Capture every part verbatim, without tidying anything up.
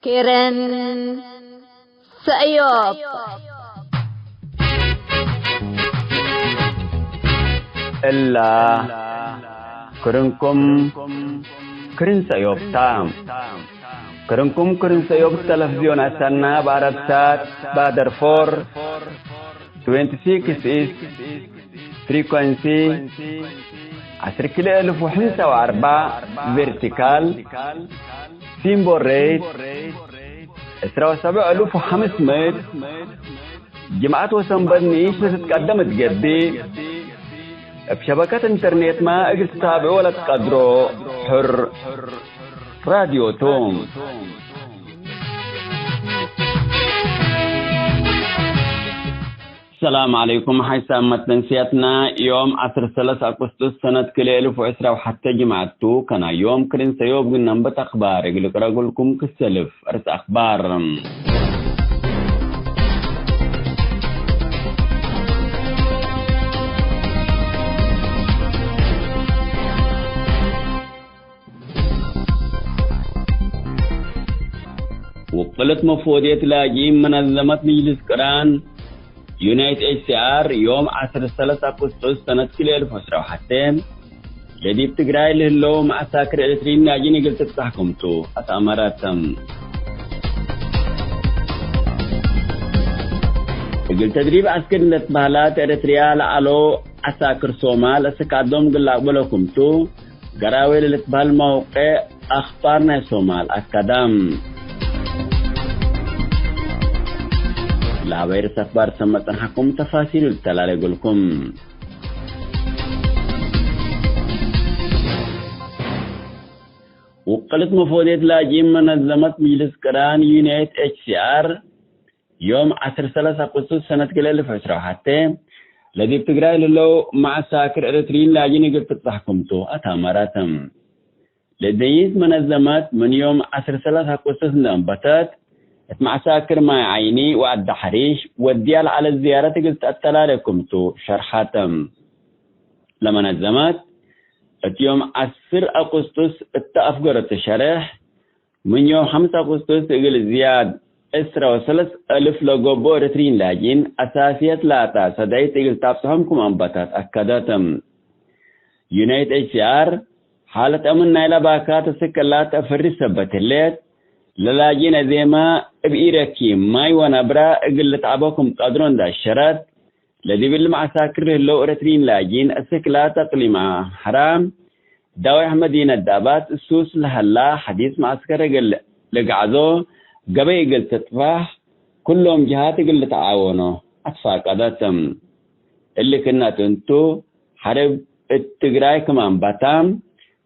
ክርን ሰእዮብ። እላ ክርንኩም ክርን ሰእዮብ ታ። ክርንኩም ክርን ሰእዮብ ተለፍዝዮን አሰና፣ በአረብሳት፣ ባደርፎር፣ ትዌንቲ ሲክስ ኢስት ፍሪኮንሲ፣ ዐስር ክልኤ እልፍ ወሕምሳ ወአርበዕ ቬርቲካል፣ ሲምቦል ሬት፣ ዕስራ ወሰብዕ እልፍ ወሐምስ ምእት፣ ጅምዐት ወሰንበት ንኢሽ ለትትቀደም እት ገብእ፣ እብ ሸበከት ኢንተርኔትመ እግል ትታብዖ ለትቀድሮ ሕር ራድዮ ቱ። ሰላም ዐለይኩም። ሐይሳም መትንስያትና ዮም ዐስር ሰለስ አቁስጡስ ሰነት ክልኤ እልፍ ወዕስራ ወሐተ ጅምዐት ቱ። ከናዮም ክርን ሰእዮብ ግናንበት አክባር እግል እቅረጉልኩም ክሰልፍ። እርስ አክባር። ውቅልት መፎድየት ላጂም መነዘመት ምጅልስ ቅራን ዩናይት ኤች ሲ አር ዮም ዐስር ሰለስ አቁስጡስ ሰነት ክልኤ እልፍ ወዕስራ ወሐተ ለዲብ ትግራይ ለህለው መዐሳክር ኤረትርዪን ላጂን እግል ትፍታሕ ክምቱ አትአመረት። እግል ተድሪብ ዐስክር እንዴ ትበህለት ኤረትርያ ለዐለው ዐሳክር ሶማል እስክ አዶም እግል ለአቅብሎ ክምቱ ገራዌ ለልትበህል መውቄዕ አክባር ናይ ሶማል አከደ። ለሀበይ ርእስ አክባር ሰመ ጸንሐኩም ተፋሲሉ ልተላሌ እግልኩም። ውቅልት መፎድየት ላጂም መነዘመት ምጅልስ ቅራን ዩናይት ኤች ሲ አር ዮም ዐስር ሰለስ አቁስጡስ ሰነት ክልኤ እልፍ ወዕስራ ወሐተ ለዲብ ትግራይ ለህለው መዐሳክር ኤረትርዪን ላጂን እግል ትፍታሕ ክምቱ አትአመረት። ለደይት መነዘመት ምን ዮም ዐስር ሰለስ አቁስጡስ እንዴ አንበተት፣ እት መዐሳክር ማይ ዓይኒ ወዐዲ ሐሪሽ ወድያ ለዐለት ዝያረት እግል ተአተላሌ ክምቱ ሸርሐት። ለመነዘመት፣ እት ዮም ዐስር አቁስጡስ እተ አፍገረቱ ሸርሕ፣ ምን ዮም ሐምስ አቁስጡስ እግል ዝያድ ዕስራ ወሰለስ እልፍ ለገብኦ ኤረትርዪን ላጂን አሳስየት ላታ ሰዳይት እግል ታብጽሖም ክም አንበተት አከደት። ዩናይት ኤች ሲ አር፣ ሓለት አምን ናይለ ባካት እስክ እላ ተአፈሪ ሰበት ህሌት፣ ለላጂን አዜመ እብ ኢረኪብ ማይ ወነብረ እግል ልትዐቦ ክም ቀድሮ እንዴ አሸረት፣ ለዲብሊ መዐሳክር ለህለው ኤረትርዪን ላጂን እስክ ላተ እቅሊም አምሐራ፣ ዳዌሕ መዲነት ዳባት እሱስ ለሀላ ሐዲስ መዐስከር እግል ልግዐዞ፣ ገበይ እግል ትጥፋሕ፣ ኩሎም ጀሃት እግል ልትዓወኖ አትፋቀደት። እሊ ክእነት እንቱ፣ ሐርብ እት ትግራይ ክም አንበታ፣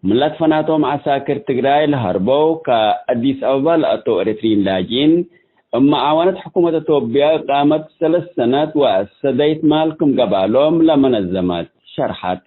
ምን ለትፈናቶም ዐሳክር ትግራይ ለሀርበው ከአዲስ አበባ ለአተው ኤረትርዪን ላጂን፣ እብ መዓወነት ሕኩመት አቶብያ እቃመት ሰለስ ሰነት ወአሰደይት ማል ክም ገባሎም ለመነዘመት ሸርሐት።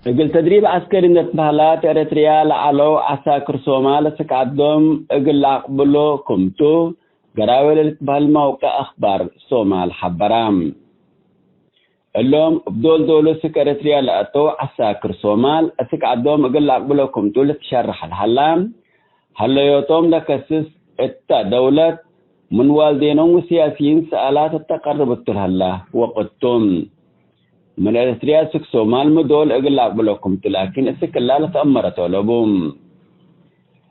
እግል ተድሪብ ዐስከሪ እንዴ ትበህለት ኤረትርያ ለዐለው ዐሳክር ሶማል እስክ አዶም እግል ለአቅብሎ ክምቱ፣ ገራዌ ለልትበህል መውቀዕ አክባር ሶማል ሐበረ። እሎም እብ ዶል ዶሉ እስክ ኤረትርያ ለአተው ዐሳክር ሶማል እስክ አዶም እግል ለአቅብሎ ክምቱ ልትሸረሕ ለሀላ፣ ሀለዮቶም ለከስስ እተ ደውለት ምን ዋልዴኖም ወሲያሲይን ሰአላት እተ ቀርብ እቱ ለሀላ ወቅት ቱ። ምን ኤረትርያ እስክ ሶማል ሚ ዶል እግል ለአቅብሎ ክምቱ ላኪን እስክ እላ ለተአመረቶ ለቡ።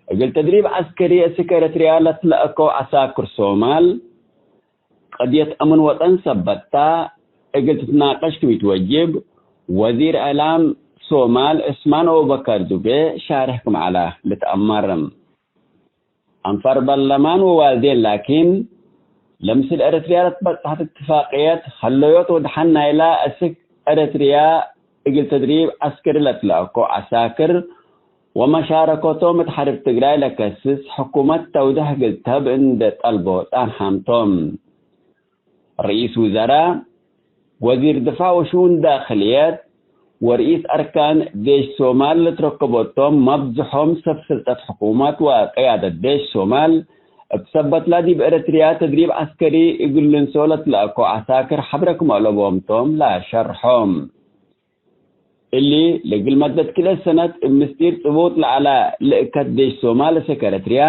እግል ተድሪብ ዐስከሪ እስክ ኤረትርያ ለትለአከው ዐሳክር ሶማል፣ ቀድየት አምን ወጠን ሰበት ተ እግል ትትናቀሽ ክም ኢትወጅብ፣ ወዚር እዕላም ሶማል ዑስማን አቡበከር ዱቤ ሻርሕ ክም ዐለ ልትአመር። አንፋር በርለማን ወዋልዴን ላኪን፣ ለምስል ኤረትርያ ለትበጽሐት እትፋቅየት፣ ሀለዮት ወደሐን ናይላ እስክ ኤረትርያ እግል ተድሪብ ዐስከሪ ለትለአኮ ዐሳክር ወመሻረከቶም እት ሐርብ ትግራይ ለከስስ ሕኩመት ተውደህ እግል ተህብ እንዴ ጠልቦ ጸንሐም ቶም። ርኢስ ውዘራ፣ ወዚር ድፋዕ ወሽኡን ዳክልየት፣ ወርኢስ አርካን ዴሽ ሶማል ለትረከቦቶም መብዝሖም ሰብ ስልጠት ሕኩመት ወቅያደት ዴሽ ሶማል፣ እብ ሰበትላ ዲብ ኤረትርያ ተድሪብ ዐስከሪ እግል ልንሶ ለትለአኮ ዐሳክር ሐብረ ክም አለቦም ቶም ለሸርሖም። እሊ፣ ለእግል መደት ክልኤ ሰነት እብ ምስጢር ጽቡጥ ለዐለ ልእከት ዴሽ ሶማል እስክ ኤረትርያ፣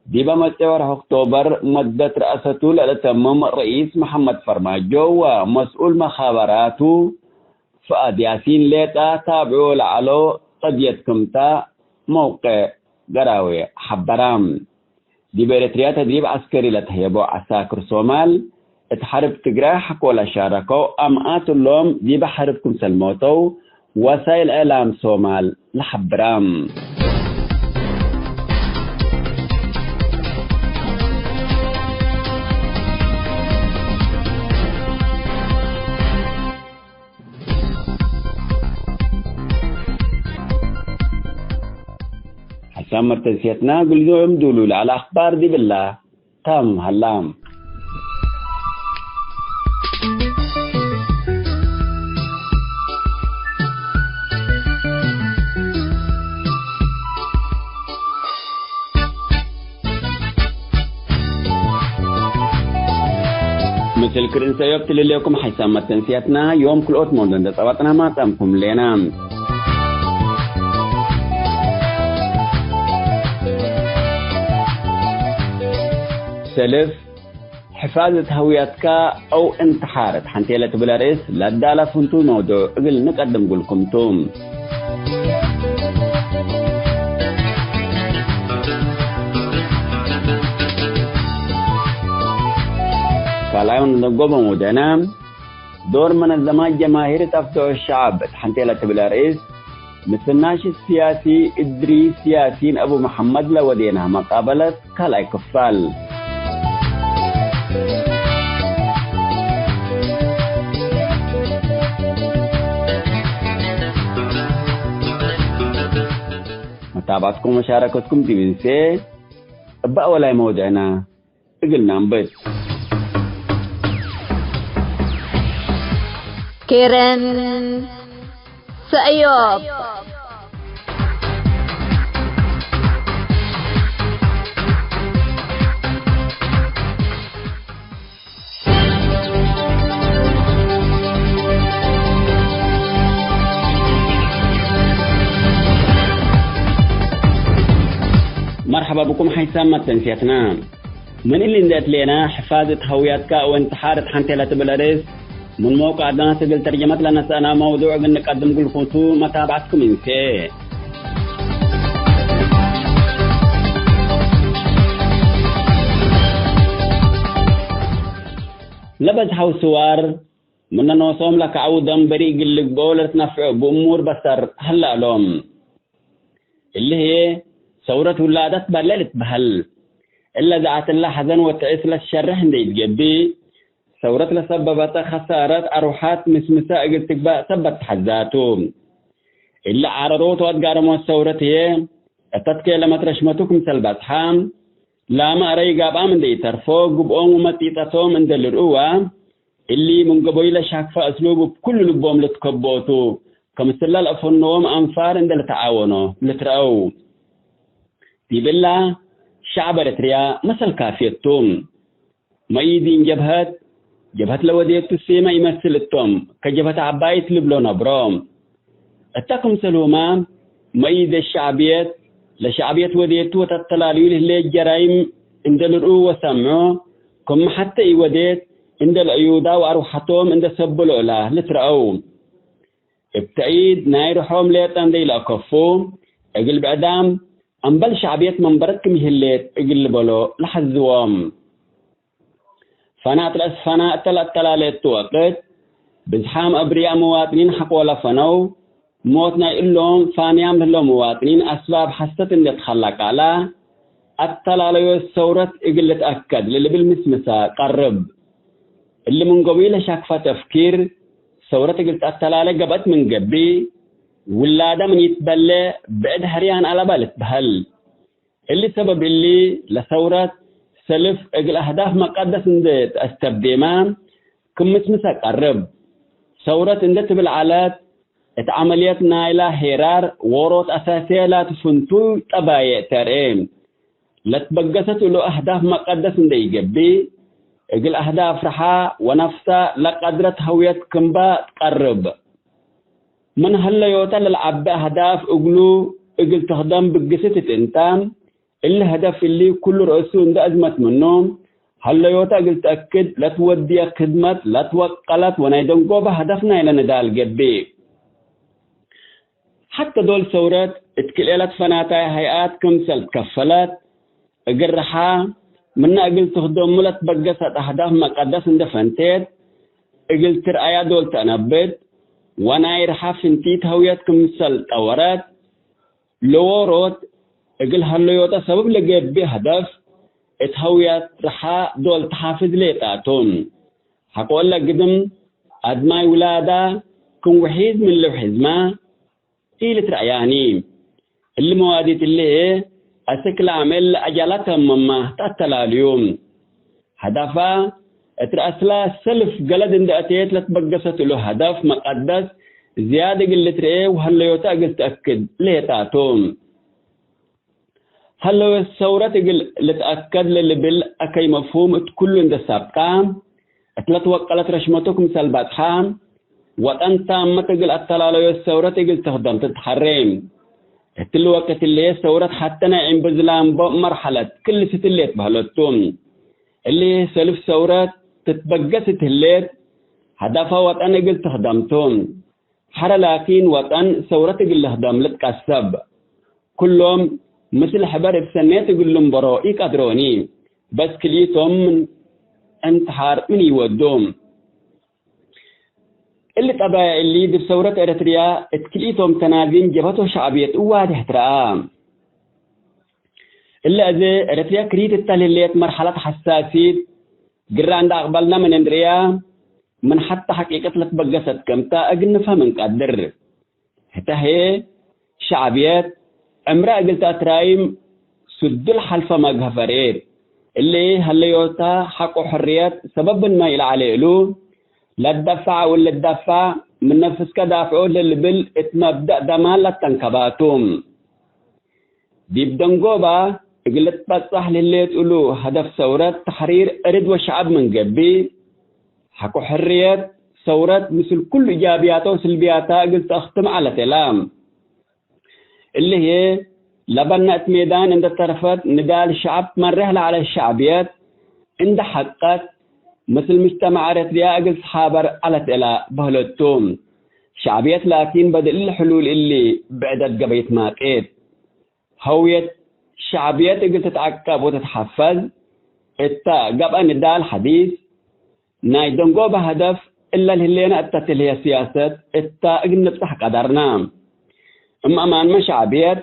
ዲበ መጽእ ወርሕ ኦክቶበር መደት ረአሰቱ ለልተምም ረኢስ መሐመድ ፈርማጆ ወመስኡል መኻበራቱ ፈአድ ያሲን ሌጠ ታብዕዎ ለዐለው ቀድየት ክምተ መውቅዕ ገራዌ ሐበረ። ዲብ ኤረትርያ ተድሪብ ዐስከሪ ለተህየቦ ዐሳክር ሶማል፣ እት ሐርብ ትግራይ ሐቆ ለሻረከው አምኣት እሎም ዲበ ሐርብ ክምሰል ሞተው ወሳይል እዕላም ሶማል ለሐብራ። ሐሳብ መርተንስየትና እግል ዮም ዱሉ ለዐለ አክባር ዲብላ ታም ሀላ። ምስል ክርን ሰዮብ ትልሌኩም ሐይሳም መተንስያትና ዮም ክልኦት ሞንዶ እንደ ጸባጥና ማጻምኩም ሌና። ሰልፍ፣ ሕፋዘት ሀውያትካ አው እንትሓር እት ሐንቴ ለትብል አርእስ ለአዳላ ፍንቱይ መውዱዕ እግል ንቀድም ጉልኩም ቱ። ካልኣይ ወንድነጎ በሙደነ፣ ዶር መነዘማት ጀማሂር እት አፍትሖ ሸዐብ እት ሐንቴ ለትብል አርእስ፣ ምስል ናሽጥ ስያሲ እድሪስ ያሲን አቡ መሐመድ ለወዴናህ መቃበለት ካልኣይ ክፋል። መታብዐትኩም ወመሻረከትኩም ዲብ እንሴ እበ አወላይ መውድዕነ እግል ነአንብት። ኬረን ሰእዮብ። መርሐባ ብኩም ሐይሳም መተንስያትና። ምን እሊ እንዴ እትሌና፣ ሕፋዝ እት ሀውያትካ ወእንትሓር እት ሐንቴ ለትብል አርእስ፣ ምን መውቀዕ አዳናት እግል ተርጀመት ለነሰአና መውዱዕ እግል ንቀድም ግልኩቱ መታብዐትኩም እንሴ። ለበዝሐው ስዋር፣ ምነ ኖሶም ለከዐው ደንበሪ እግል ልግበኦ ለልትነፍዑ እቡ እሙር በሰር ሀለ እሎም። እሊ ህዬ ሰውረት ውላደት በሌ ልትበሀል። እለ ዘአትለ ሐዘን ወትዕስ ለትሸርሕ እንዴ ኢትገብእ፣ ሰውረት ለሰበበተ ከሳረት አርወሐት ምስምሰ እግል ትግባእ ሰበት ተሐዛቱ። እሊ ዓረሮት ወአትጋረሞት ሰውረት ህዬ፣ እተትኬ ለመትረሽመቱ ክምሰል በጽሐ፣ ላመ አረይ ጋብአም እንዴ ኢተርፎ፣ ግብኦም ወመጢጠቶም እንዴ ልርእዋ፣ እሊ ምን ገቦይ ለሻክፈ እስሉብ እብ ኩሉ ልቦም ልትከብኦ ቱ፣ ከምስለ ለአፈንዎም አንፋር እንዴ ልትዓወኖ ልትረአው። ዲብላ፣ ሸዐብ ኤረትርያ መሰል ካፍየት ቱ። መኢዲን ጀብሀት፣ ጀብሀት ለወዴቱ ሴመ ኢመስል እቶም፣ ከጀብሀት ዐባይት ልብሎ ነብሮ። እተ ክምሰልሁመ፣ መኢደ ሸዕብየት፣ ለሸዕብየት ወዴቱ ወተተላልዩ ለህሌት ጀራይም እንዴ ልርእዉ ወሰምዖ፣ ክም ሐቴ ኢወዴት እንዴ ለእዩዳ ወአርወሐቶም እንዴ ሰብሎ እላ ልትረአው። እብ ተእይድ ናይ ርሖም ሌጠ እንዴ ኢለአከፉ፣ እግል ብዕዳም፣ አምበል ሸዕብየት መንበረት ክም ይህሌት እግል ልበሎ ለሐዝዎም። ፈናት ለአስፈና እተ ለአተላሌ እቱ ወቅት፣ ብዝሓም አብርያእ መዋጥኒን ሐቆለ ፈነው፣ ሞት ናይ እሎም ፋንያም ለህለው መዋጥኒን አስባብ ሐሰት እንዴ ተኸላ ቃላ፣ አተላለዮት ሰውረት እግል ልትአከድ ለልብል ምስምሰ ቀርብ። እሊ ምን ገቡይ ለሻክፈ ተፍኪር፣ ሰውረት እግል ተአተላሌ ገብአት ምን ገብእ፣ ውላደ ምን ኢትበሌ ብዕድ ሕርያን አለበ ልትበህል። እሊ ሰበብ እሊ፣ ለሰውረት ሰልፍ እግል አህዳፍ መቀደስ እንዴ ተአስተብዴመ፣ ክም ምስምሰ ቀርብ። ሰውረት እንዴ ትብል ዐለት፣ እት ዐመልየት ናይላ ሄራር ዎሮት አሳስየ ላቱ ፍንቱይ ጠባዬ ተርኤ። ለትበገሰት እሉ አህዳፍ መቀደስ እንዴ ኢገብእ፣ እግል አህዳፍ ርሓ ወነፍሳ ለቀድረት ሀውየት ክምባ ትቀርብ። ምን ሀለዮተ ለልዓቢ አህዳፍ እግሉ እግል ትክደም ብግስት እት እንተ፣ እሊ ሀደፍ እሊ ኩሉ ረእሱ እንደ አዝመት ምኑ፣ ሀለዮተ እግል ተአክድ ለትወድየ ክድመት ለትወቀለት ወናይ ደንጎበ ሀደፍ ናይለ ንዳል ገብእ። ሐተ ዶል ሰውረት እት ክልኤ ለትፈናታይ ሀይአት ክምሰል ትከፈለት፣ እግል ርሓ ምነ እግል ትክደሙ ለትበገሰት አህዳፍ መቀደስ እንደ ፈንቴት፣ እግል ትርአያ ዶል ተአነብት፣ ወናይ ርሓ ፍንቲት ሀውየት ክምሰል ጠወረት፣ ለዎሮት እግል ሀለዮተ ሰብብ ለገብእ ሀደፍ፣ እት ሀውየት ርሓ ዶል ተሓፍዝ ሌጣ ቱ። ሐቆለ ግድም፣ አድማይ ውላዳ ክም ውሒዝ ምን ልውሕዝመ ኢልትረአያኒ። እሊ መዋዲት እሊ ህዬ አስክ ለአምዕል ለአጃላ ተመማ ተአተላልዩ። ሀዳፋ እት ረአስላ ሰልፍ ገለድ እንደ አቴት ለትበገሰት እሉ ሀደፍ መቀደስ ዝያድ እግል ልትርኤ ወሀለዮተ እግል ተአክድ ሌጣ ቱ። ሀለዮት ሰውረት እግል ልትአከድ ለልብል አከይ መፍሁም እት ኩሉ እንደ ሳብጣ፣ እት ለትወቀለት ረሽመቱ ክምሰል በጽሐ፣ ወጠን ታመት እግል አተላለዮት ሰውረት እግል ትክደም ትትሐሬ። እትሊ ወቅት እሊ ሰውረት ሐተ ናይ እምብዝላም ቦ መርሐለት ክል ስትሌት በህለቱ። እሊ ሰልፍ ሰውረት ትትበገስ እት ህሌት፣ ሀዳፋ ወጠን እግል ትክደም ቱ። ሐረ ላኪን ወጠን ሰውረት እግል ልክደም ልትቀሰብ። ኩሎም ምስል ሕበር እብ ሰኔት እግል ልንበሮ ኢቀድሮኒ። በስ ክልኢቶም ምን እንትሓር ምን ኢወዱ። እሊ ጠባየ እሊ ዲብ ሰውረት ኤረትርያ እት ክልኢቶም ተናዚም ጀብሀት ወሸዕብየት እዋድሕ ትረአ። እሊ አዜ ኤረትርያ ክሪት እተ ለህሌት መርሐለት ሐሳሲት ግራ እንደ አቅበልና ምን እንርእያ፣ ምን ሐተ ሐቂቀት ለትበገሰት ክምተ እግል ንፍሀም እንቀድር። ህተ ህዬ ሸዕብየት ዕምረ እግል ተአትራይም ስዱል ሐልፈ መግሀፈሬት። እሊ ሀለዮታ ሐቆ ሕርየት ሰበብንመ ኢለዐሌ እሉ፣ ለትደፈዕ ወለትደፈዕ ምን ነፍስከ ዳፍዖ ለልብል እት መብደእ ደማን ለተንከባቱ። ዲብ ደንጎባ እግል ልትበጸሕ ለህሌት እሉ ሀደፍ ሰውረት ተሕሪር እርድ ወሸዐብ ምን ገብእ፣ ሐቆ ሕርየት ሰውረት ምስል ኩሉ እጃብያተ ወስልብያተ እግል ተአክትም ዐለት እላ። እሊ ህዬ ለበነ እት ሜዳን እንደ ተርፈት ንዳል ሸዐብ ትመሬሕ ለዐለት ሸዕብየት እንደ ሐቀት፣ ምስል ምጅተማዕ ኤረትርያ እግል ትሓበር ዐለት እላ በህለቱ። ሸዕብየት ላኪን በድ እሊ ሕሉል እሊ ብዕደት ገበይት ማቄት። ሀውየት ሸዕብየት እግል ትትዐቀብ ወትትሐፈዝ እተ ገብአ ንዳል ሐዲስ፣ ናይ ደንጎበ ሀደፍ እለ ለህሌነ እተ ትልህየ ስያሰት እተ እግል ንብጸሕ ቀደርነ። እም አማንመ ሸዕብየት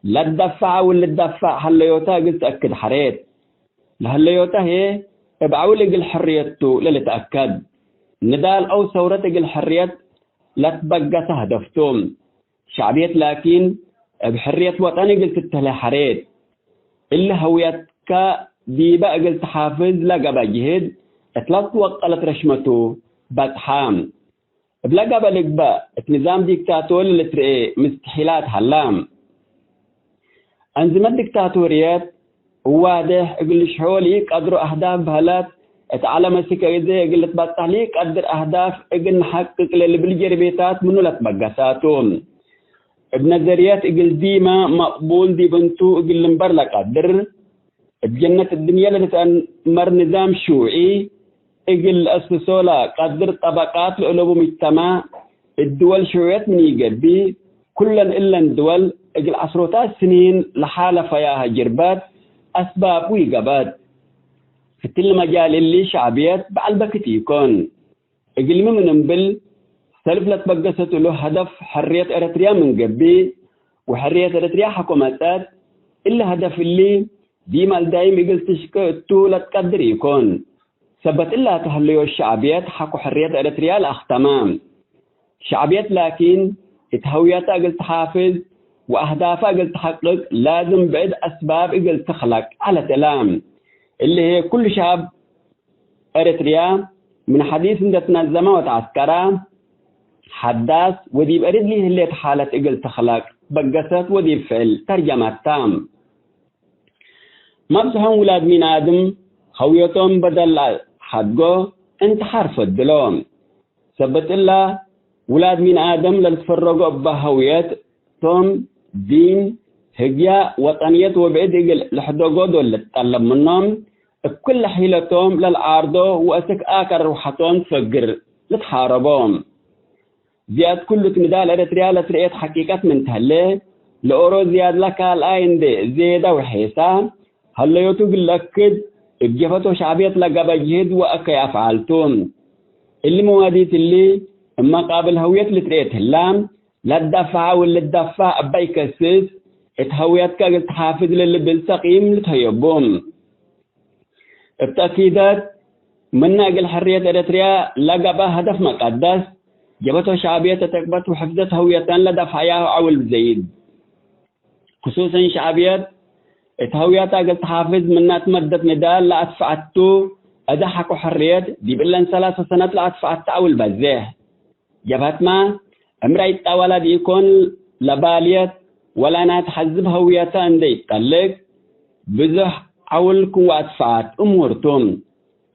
ለትደፈዐ ወልትደፈዕ ሀለዮተ እግል ተአክድ ሐሬት። ለሀለዮተ ህዬ እብ ዐውል እግል ሕርየት ቱ ለልትአከድ። ንዳል አው ሰውረት እግል ሕርየት ለትበገሰ ሀደፍ ቱ። ሸዕብየት ላኪን እብ ሕርየት ወጠን እግል ትትህሌ ሐሬት። እሊ ሀውየትከ ዲበ እግል ተሓፍዝ ለገብአ ጅህድ እት ለትወቀለት ረሽመቱ በጽሐ። እብ ለገብአ ልግበእ እት ንዛም ዲክታቶሪ ለልትርኤ ምስትሒላት ሀላ። አንዝመት ዲክታቶርየት እዋድሕ እግል ልሽሖ ለኢቀድሮ አህዳፍ በህለት፣ እት ዐለ መስክ አዜ እግል ልትበጸሕ ለኢቀድር አህዳፍ እግል ነሐቅቅ ለልብል ጀርቤታት ምኑ ለትበገሳቱ። እብ ነዘርየት እግል ዲመ መቅቡል ዲብ እንቱ እግል ልንበር ለቀድር፣ እብ ጀነት እድንየ ለልትአመር ንዛም ሹዒ እግል ለአስሶ ለቀድር ጠበቃት ለእለቡ ምጅተማዕ እት ድወል ሽዑየት ምን ኢገብእ፣ ኩለን እለን ድወል እግል ዐስሮታት ስኒን ለሓለፈያሀ ጅርበት አስባቡ ኢገብአት። እትሊ መጃል እሊ ሸዕብየት በዐል በክት ኢኮን። እግልሚ ምን እምብል፣ ሰልፍ ለትበገሰት እሉ ሀደፍ ሕርየት ኤረትርያ ምን ገብእ፣ ወሕርየት ኤረትርያ ሐቆ መጸት፣ እሊ ሀደፍ እሊ ዲም አልዳይም እግል ትሽቄ እቱ ለትቀድር ኢኮን። ሰበት እላ ተሀለዮ ሸዕብየት ሐቆ ሕርየት ኤረትርያ ለአክተመ። ሸዕብየት ላኪን፣ እት ሀውየተ እግል ተሓፍዝ ወአህዳፈ እግል ተሐቅቅ ላዝም ብዕድ አስባብ እግል ትክለቅ ዐለት እላ። እሊ ህዬ ኩሉ ሸዐብ ኤረትርያ ምን ሐዲስ እንደ ትነዘመ ወተዐስከረ፣ ሐዳስ ወዲብ እርድ ለህሌት ሓለት እግል ትክለቅ በገሰት ወዲብ ፍዕል ተርጀመት ተ። መብዝሖም ውላድ ሚን አድም ሀውየቶም በደል ለሐድጎ፣ እንትሓር ፈድሎ። ሰበት እለ፣ ውላድ ሚን አደም ለልትፈረጎ እበ ሀውየት ቶም፣ ዲን፣ ህግያ፣ ወጠንየት ወብዕድ እግል ልሕደጎ ዶል ልትጠለብ ምኖም፣ እብ ክል ሒለቶም ለልዓርዶ ወእስክ አከር ርውሐቶም ትፈግር ልትሓረቦ። ዝያድ ክሉ እት ንዳል ኤረትርያ ለትርኤት ሐቂቀት ምን ተህሌ፣ ለኦሮ ዝያድ ለካልኣይ እንዴ ዜዳ ወሔሳ፣ ሀለዮቱ እግል ለአክድ፣ እብ ጀብሀት ወሸዕብየት ለገብአ ጅህድ ወአከይ አፍዓል ቱ። እሊ መዋዲት እሊ፣ እብ መቃብል ሀውየት ልትርኤት ህላ፣ ለትደፈዐ ወልትደፈዕ እበ ኢከስስ፣ እት ሀውየትከ እግል ተሓፍዝ ለልብል ተቅይም ልትሀየቡ። እብ ተእኪደት፣ ምነ እግል ሕርየት ኤረትርያ ለገብአ ሀደፍ መቀደስ፣ ጀብሀት ወሸዕብየት ተጠቅበት ወሕፍዘት ሀውየተን ለደፍዐያሁ ዐውል ዘይድ። ክሱሰን ሸዕብየት፣ እት ሀውየተ እግል ተሓፍዝ ምነ ትመደት ንዳል ለአትፈዐት ቱ፣ እደ ሐቆ ሕርየት ዲብ እለን ሰላሰ ሰነት ለአትፈዐት ዐውል በዜሕ። ጀብሀትመ እምራይ ጣወላ ዲኢኮን፣ ለባልየት ወላ ናይ ተሐዝብ ሀውየተ እንዴ ኢትጠልቅ፣ ብዙሕ ዐውል ክም ወአትፈዐት እሙር ቱ።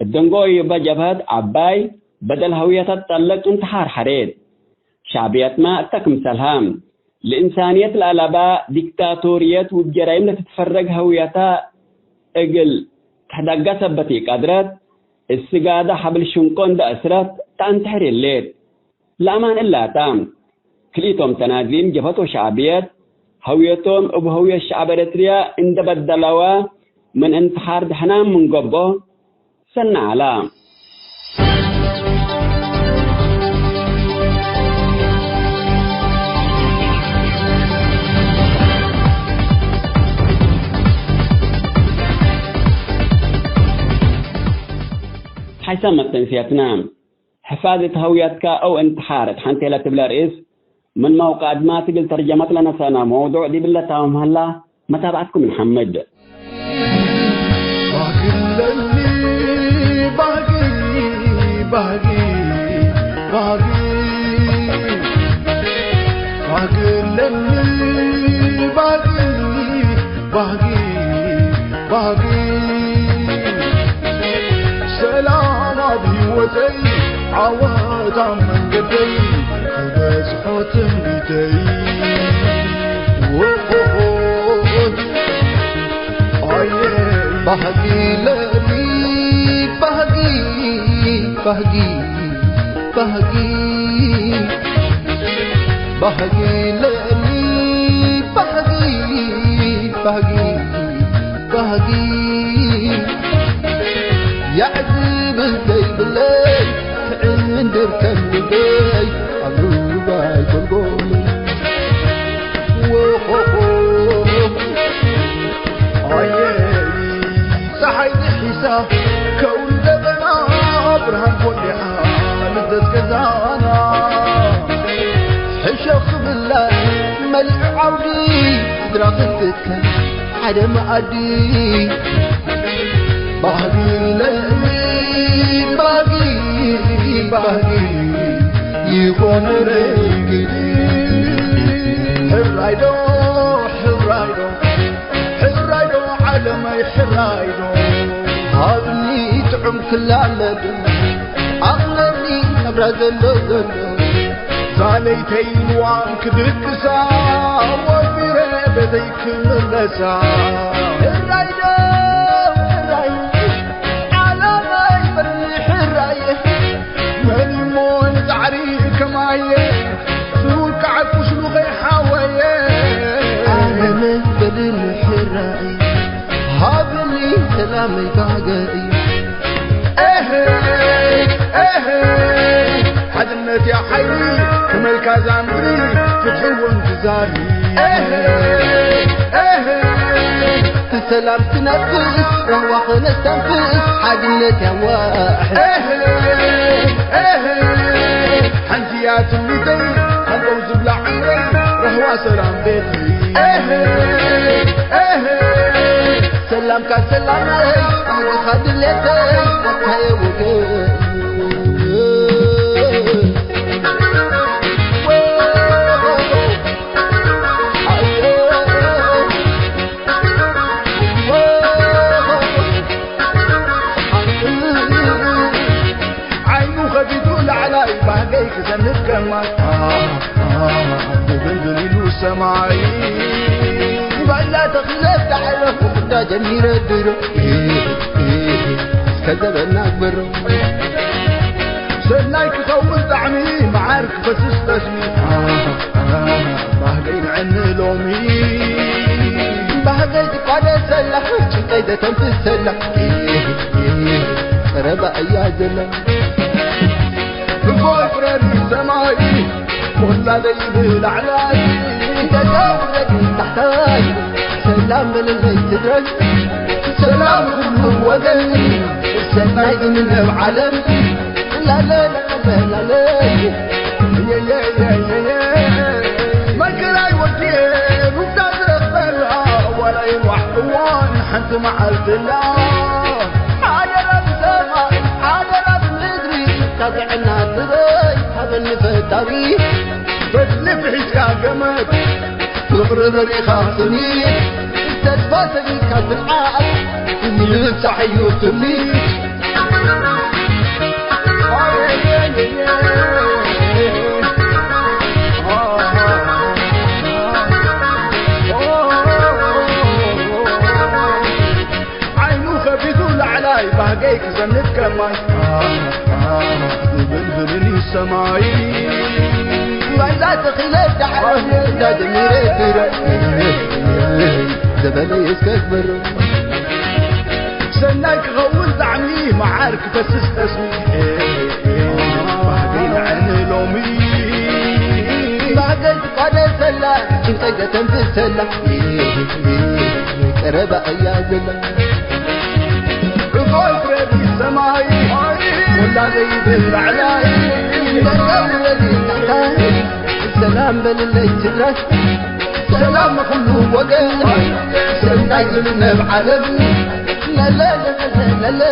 እት ደንጎ እበ ጀብሀት ዐባይ በደል ሀውየተ ትጠልቅ እንትሓር ሐሬት። ሸዕብየትመ እተ ክምሰልሀ፣ ለእንሳንየት ለአለባ ዲክታቶርየት ወእብ ጀራይም ለትትፈረግ ሀውየተ እግል ትሕደገ ሰበት ኢቀድረት፣ እት ስጋደ ሐብል ሽንቆ እንዴ አስረት ተአንትሕር ህሌት። ለአማን እላታ፣ ክልኢቶም ተናዚም ጀብሀት ወሸዕብየት፣ ሀውየቶም እብ ሀውየት ሸዕብ ኤረትርያ እንዴ በደለወ፣ ምን እንትሓር ደሐናም ምን ገብኦ ሰኒ ዐለ። ሓይሰ መተንስያትና። ሕፋዝ እት ሀውየትከ አው እንትሓር እት ሐንቴ ለትብለ ርእስ፣ ምን መውቀ አድማት እግል ተርጀመት ለነሰአነ መውዱዕ ዲብለ ታምም ሀላ፣ መታብዐትኩም እንሐምድ። ባህግለኒ ባህጊ፣ ባህጊ፣ ባህጊ፣ ባህግለኒ ባህጊ፣ ባህጊ፣ ባህጊ፣ ሰላም ኣብ ህይወተይ፣ ዓወት ኣብ መንገደይ፣ ክበጽሖ ትምኒተይ። ወሆሆ፣ ኣየ፣ ባህጊ ለኒ፣ ባህጊ፣ ባህጊ፣ ባህጊ፣ ባህጊ ለኒ፣ ባህጊ፣ ባህጊ፣ ባህጊ፣ ያዕዝብል ዘይብለይ፣ ትዕንድር ከም ልበይ፣ ኣብ ሩባይ ጎልጎል። ወሆሆ፣ ኣየ፣ ጸሓይ ድሒሳ፣ ከውን ገበና፣ ብርሃን ኮሊዓ፣ ልደት ገዛና። ሕሸኽ ክብላ፣ መሊዑ ዓውዲ፣ ስድራ ክትከ፣ ሓደ መኣዲ። ባህጊ ለኒ ባህጊ፣ ባህጊ ይኾነ ለእንግዲ። ሕራይ ዶ፣ ሕራይ ዶ፣ ሕራይ ዶ፣ ዓለመይ ሕራይ ዶ። ሃብኒ ጥዑም ክላመድ፣ ኣቕለኒ ናብራ ዘሎ ዘሎ። ዛለይተይ ንዋም ክድቅሳ፣ ወፊረ ቤተይ ክምለሳ። ሕራይ ዶ፣ ሕራይ፣ ዓለመይ በሊ ሕራይ። መን እሞ ንጻዕሪ ከማየ፣ ዝውቃዕ ቁስሉ ከይሓወየ። ዓለመይ በልኒ ሕራይ፣ ሃብኒ ሰላመይ ባህገይ። ኤሄ፣ ኤሄ፣ ሓድነት እያ ሓይሊ፣ ክመልካ እዛ ምድሪ፣ ፍትሒ እውን ትዛሪ። ኤሄ፣ ኤሄ፣ ብሰላም ትነፍስ፣ ራህዋ ኸነስተንፍስ፣ ሓድነት ያዋሕድ። ኤሄ፣ ኤሄ፣ ሓንቲ እያ ትምኒተይ፣ ሃንቀው ዝብላ ዕምረይ፣ ራህዋ ሰላም ቤተይ። ኤሄ፣ ኤሄ፣ ሰላምካ ሰላመይ፣ ባህግኻ ድሌተይ፣ ኣታየ ወገን። ሰማይ ባላ ተኺለ ተዓለ ወዳ ጀሚረ ድሮ እስከ ዘበና ግብሮ ሰናይ ክኸውን ጣዕሚ መዓር ክፈስስ ጠስሚ ባህገይ ንዕኒ ሎሚ ባህገይ ትቋደ ሰላ ጭንቀይ ደተንፍስ ሰላ ቀረባ እያ ዘላ እፎይ ፍረድ ሰማይ ሞላ ዘይብል ኣዕላል ደጋ ውረድ ታሕታይ ሰላም በለለይ ትድረስ ሰላም ኩሉ ወገን ሰናይ እምነብ ዓለም ላለ ላለ ላለ መከራይ ወድየ ሩታ ዘበራ ወላይ ዋሕዋን ሓንቲ መዓልትላ ሓደራ ብሰማ ሓደራ ብምድሪ ታጥዕና ትበይ ሃበኒ ፈጣሪ በትኒ ፍሒስካ ገመድ ፍቕሪ በሪኻ ስኒት ተስፋ ሰጊድካ ትንዓት ይብጻሕ እዩ ትምኒት ዓይኑ ከፊቱ ላዕላይ ባህገይ ክሰንድ ከማይ ዝብል ዝብል እዩ ሰማይ ባይዛ ተኺለ ዳዕሮ ዳጀሚረ ትረ ዘበለ የስተግብር ሰናይ ክኸውን ጣዕሚ መዓር ክፈስስ ጠስሚ ባህገይ ንዓኒ ሎሚ ባህገይ ትቋደ ሰላ ጭንቀይ ዘተንፍስ ሰላ ቀረባ እያ ዘላ ዕፎይ ፍረዲ ሰማይ ሞላ ዘይብል ላዕላይ በቃ ውረዲ ታሕታይ ሰላም በልለይ ትድረስ ሰላም ንኹሉ ወገን ሰናይ ዝምነብ ዓለም ለለ ለለ ለለ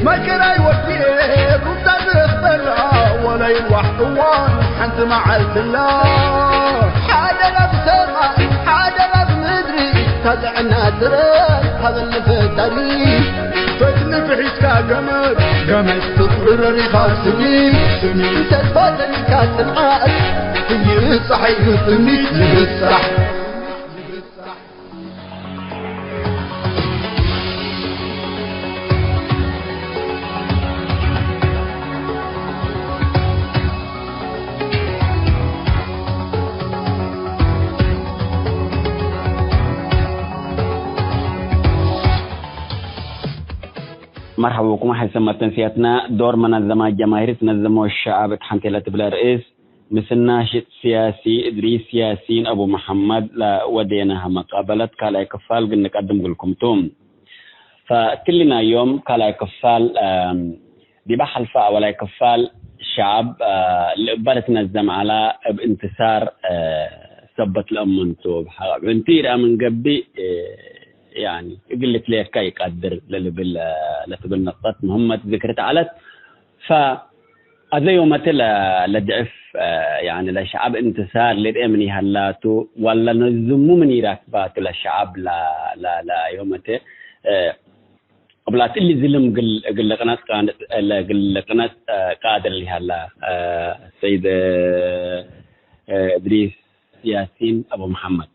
መከራይ ወድየ ሩታ ዝኽበራ ወለይዋሕ እዋን ሓንቲ መዓልትላ ሓደራ ብሰማይ ሓደራ ብምድሪ ታጥዕና ትረፍ ሃበኒ ፈጣሪ ፈትኒ ፍሒስካ ገመድ ገመድ ፍቕሪ ረሪኻ ስኒ ስኒ ተስፋ ጠሊካ ጽንዓት ይብጻሕ እዩ ትምኒት ይብጻሕ መርሐባ ብኩም ሐሰመት ተንስያትና። ዶር መነዘማት ጀማሂር ትነዘመ ወሸዐብ እት ሐንቴ ለትብለ ርእስ ምስል ናሽጥ ስያሲ እድሪስ ያሲን አቡ መሐመድ ለወዴናሀ መቃበለት ካልኣይ ክፋል እግል ንቀድም እግልኩም ቱ። ፈእትሊ ናይ ዮም ካልኣይ ክፋል፣ ዲበ ሐልፈ አወላይ ክፋል ሸዐብ ልእበ ልትነዘም ዐላ እብ እንትሳር ሰበት ለእመንቱ እብ ሐቅ እብ እንቲ ኢርአ ምን ገብእ ያኒ እግል ልትሌከ ኢቀድር ለልብል ለትብል ነቅጠት ምህመት ዝክርት ዐለት። ፈአዘ ዮመቲ ለ-፣ ለድዕፍ ያኒ ለሸዐብ እንትሳር ልርኤ ምን ይሀላቱ ወለ ነዝሙ ምን ኢራክባቱ ለሸዐብ ለ-፣ ለ-፣ ለዮመቲ እብላት እሊ ዝልም እግል፣ እግል ልቅነጽ ቃን-፣ እግል ልቅነጽ ቃድር ሊሀላ ሰይድ እድሪስ ያሲን አቡ መሐመድ።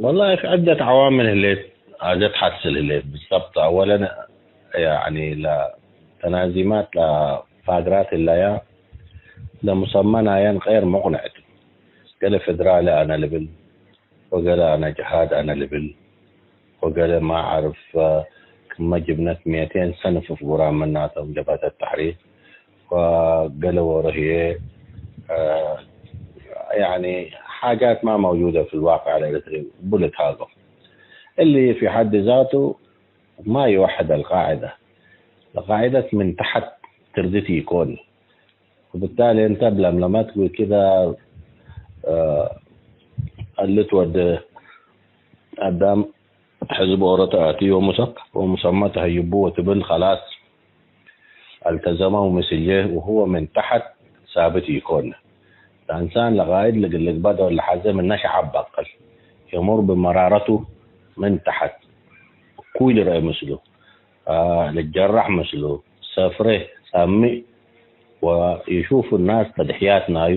ወላሂ፣ ፊ ዐደት ዐዋምል ህሌት፣ ሐጀት ሐስል ህሌት። ብሰብት፣ አወለን፣ ያኒ፣ ለተናዚማት፣ ለፋግራት ህለያ፣ ለሙሰመ ናየን ገይር ሙቅንዕ ቱ። ገሌ ፌደራል አነ ልብል፣ ወገሌ አነ ጅሃድ አነ ልብል፣ ወገሌ ማ አዕርፍ፣ ክመ ጅብነት ሜቴን ሰንፍ ፍጉራን ምናቶም ጀብሀተ ተሕሪር፣ ወገሌ ዎሮ ህዬ፣ አ፣ ያኒ ሓጃት ማ መውጁደ ፊ ልዋቅዕ አልኤሪትሪ እቡ ልትሃጎ። እሊ ፊ ሐድ ዛቱ ማ ይወሕድ አልቃዕደ። ለቃዕደት ምን ተሐት ትርድት ኢኮን። ወብታሊ እንተ እብ ለምለመት ወክደ፣ አ፣ እሊ ትወዴ አዳም ሕዝብ ኦሮ ተአትዩ ወሙሰ-፣ ወሙሰመ ተሀይቡ ወትብል፣ ከላስ፣ አልተዘመው ምስልዬ ወህወ ምን ተሐት ሳብት ኢኮን። ለእንሳን ለቃይድ እግል ልግበእ ዶል ለሐዜ ምነ ሸዐብ በቅል። የሙር ብመራረቱ ምን ተሐት። እኩይ ልርኤ ምስሉ፣ አ፣ ልጀራሕ ምስሉ፣ ሰፍሬ፣ ጸምእ፣ ወየሹፉ ናስ ተድሕያት ናዩ፣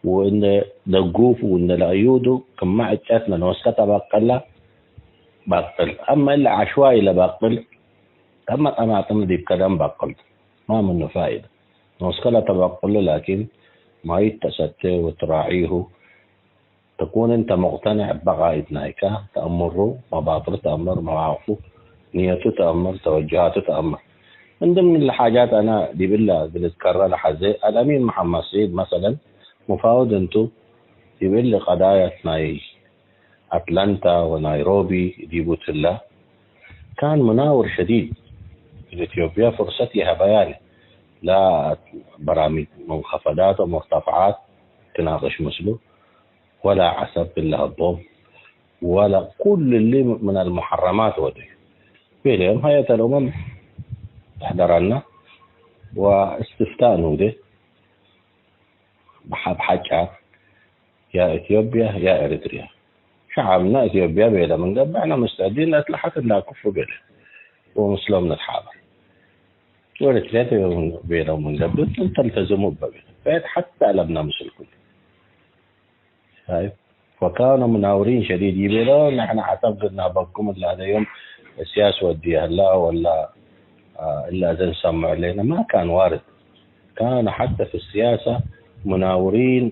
ወእንደ ደጉፍ ወእንደ ለአዩዱ ክመ ዕጨት ለኖስከ ተበቅለ ባቅል። አመ እለ ዐሽዋይ ለባቅል፣ ከመ ጠማጥም ዲብ ከደም ባቅል፣ ማ ምኑ ፋይደ። ኖስከ ለተበቅሉ ላኪን ማይት ተሰቴ ወትራዒሁ፣ ተኩን እንተ ሙቅተንዕ እበ ቃእድ ናይከ፣ ተአምሩ፣ መባጥሩ ተአምር፣ መዋቅፉ፣ ንየቱ ተአምር፣ ተወጅሃቱ ተአምር። ምን ድምን እለ ሓጃት አነ ዲብ እለ እግል እዝከረ ለሐዜ፣ አልአሚን መሐመድ ስዒድ መሰለን፣ ሙፋውድ እንቱ፣ ዲብ እሊ ቀዳያት ናይ አትላንታ ወናይሮቢ ዲቡ ትላ፣ ካን ሙናውር ሸዲድ። ለኢትዮጵያ ፍርሰት ይሀበያኒ፣ ላ በራሚድ መንከፈዳት ወሙርተፈዓት ትናቅሽ ምስሉ፣ ወላ ዐሰብ እለ ሀቦም፣ ወላ ኩሉ እሊ ምን አልሙሐረማት ወደ ቤለዮም ሀየት አልኡመም ተሕደረና ወእስትፍታእ ኑዴ። በሐ-፣ በሐጫት ያ ኢትዮጵያ ያ ኤሪትሪያ፣ ሸዐብና ኢትዮጵያ ቤለ ምን ገብእ፣ ሕነ ሙስተዕዲን ለእስለሐት እንዳክፉ ቤለ ወምስሎም ንትሓበር። ወኤሪትሪያ ቤለው ምን ገብእ፣ እንተልተዝሙ እበ ቤለ። በየት ሐታ አለምና ምስልኩም። ሻይፍ? ወካኑ ሙናውሪን ሸዲድ ይቤሎ፣ ነሕነ ዐሰብ ግድና በኩም እለ አዜ ዮም ሲያስ ወድየ ህላ ወላ፣ አ፣ እለ አዜ እንሰምዑ ህሌነ ማ ካን ዋርድ። ካኑ ሐተ ፊ ሲያሰ ሙናውሪን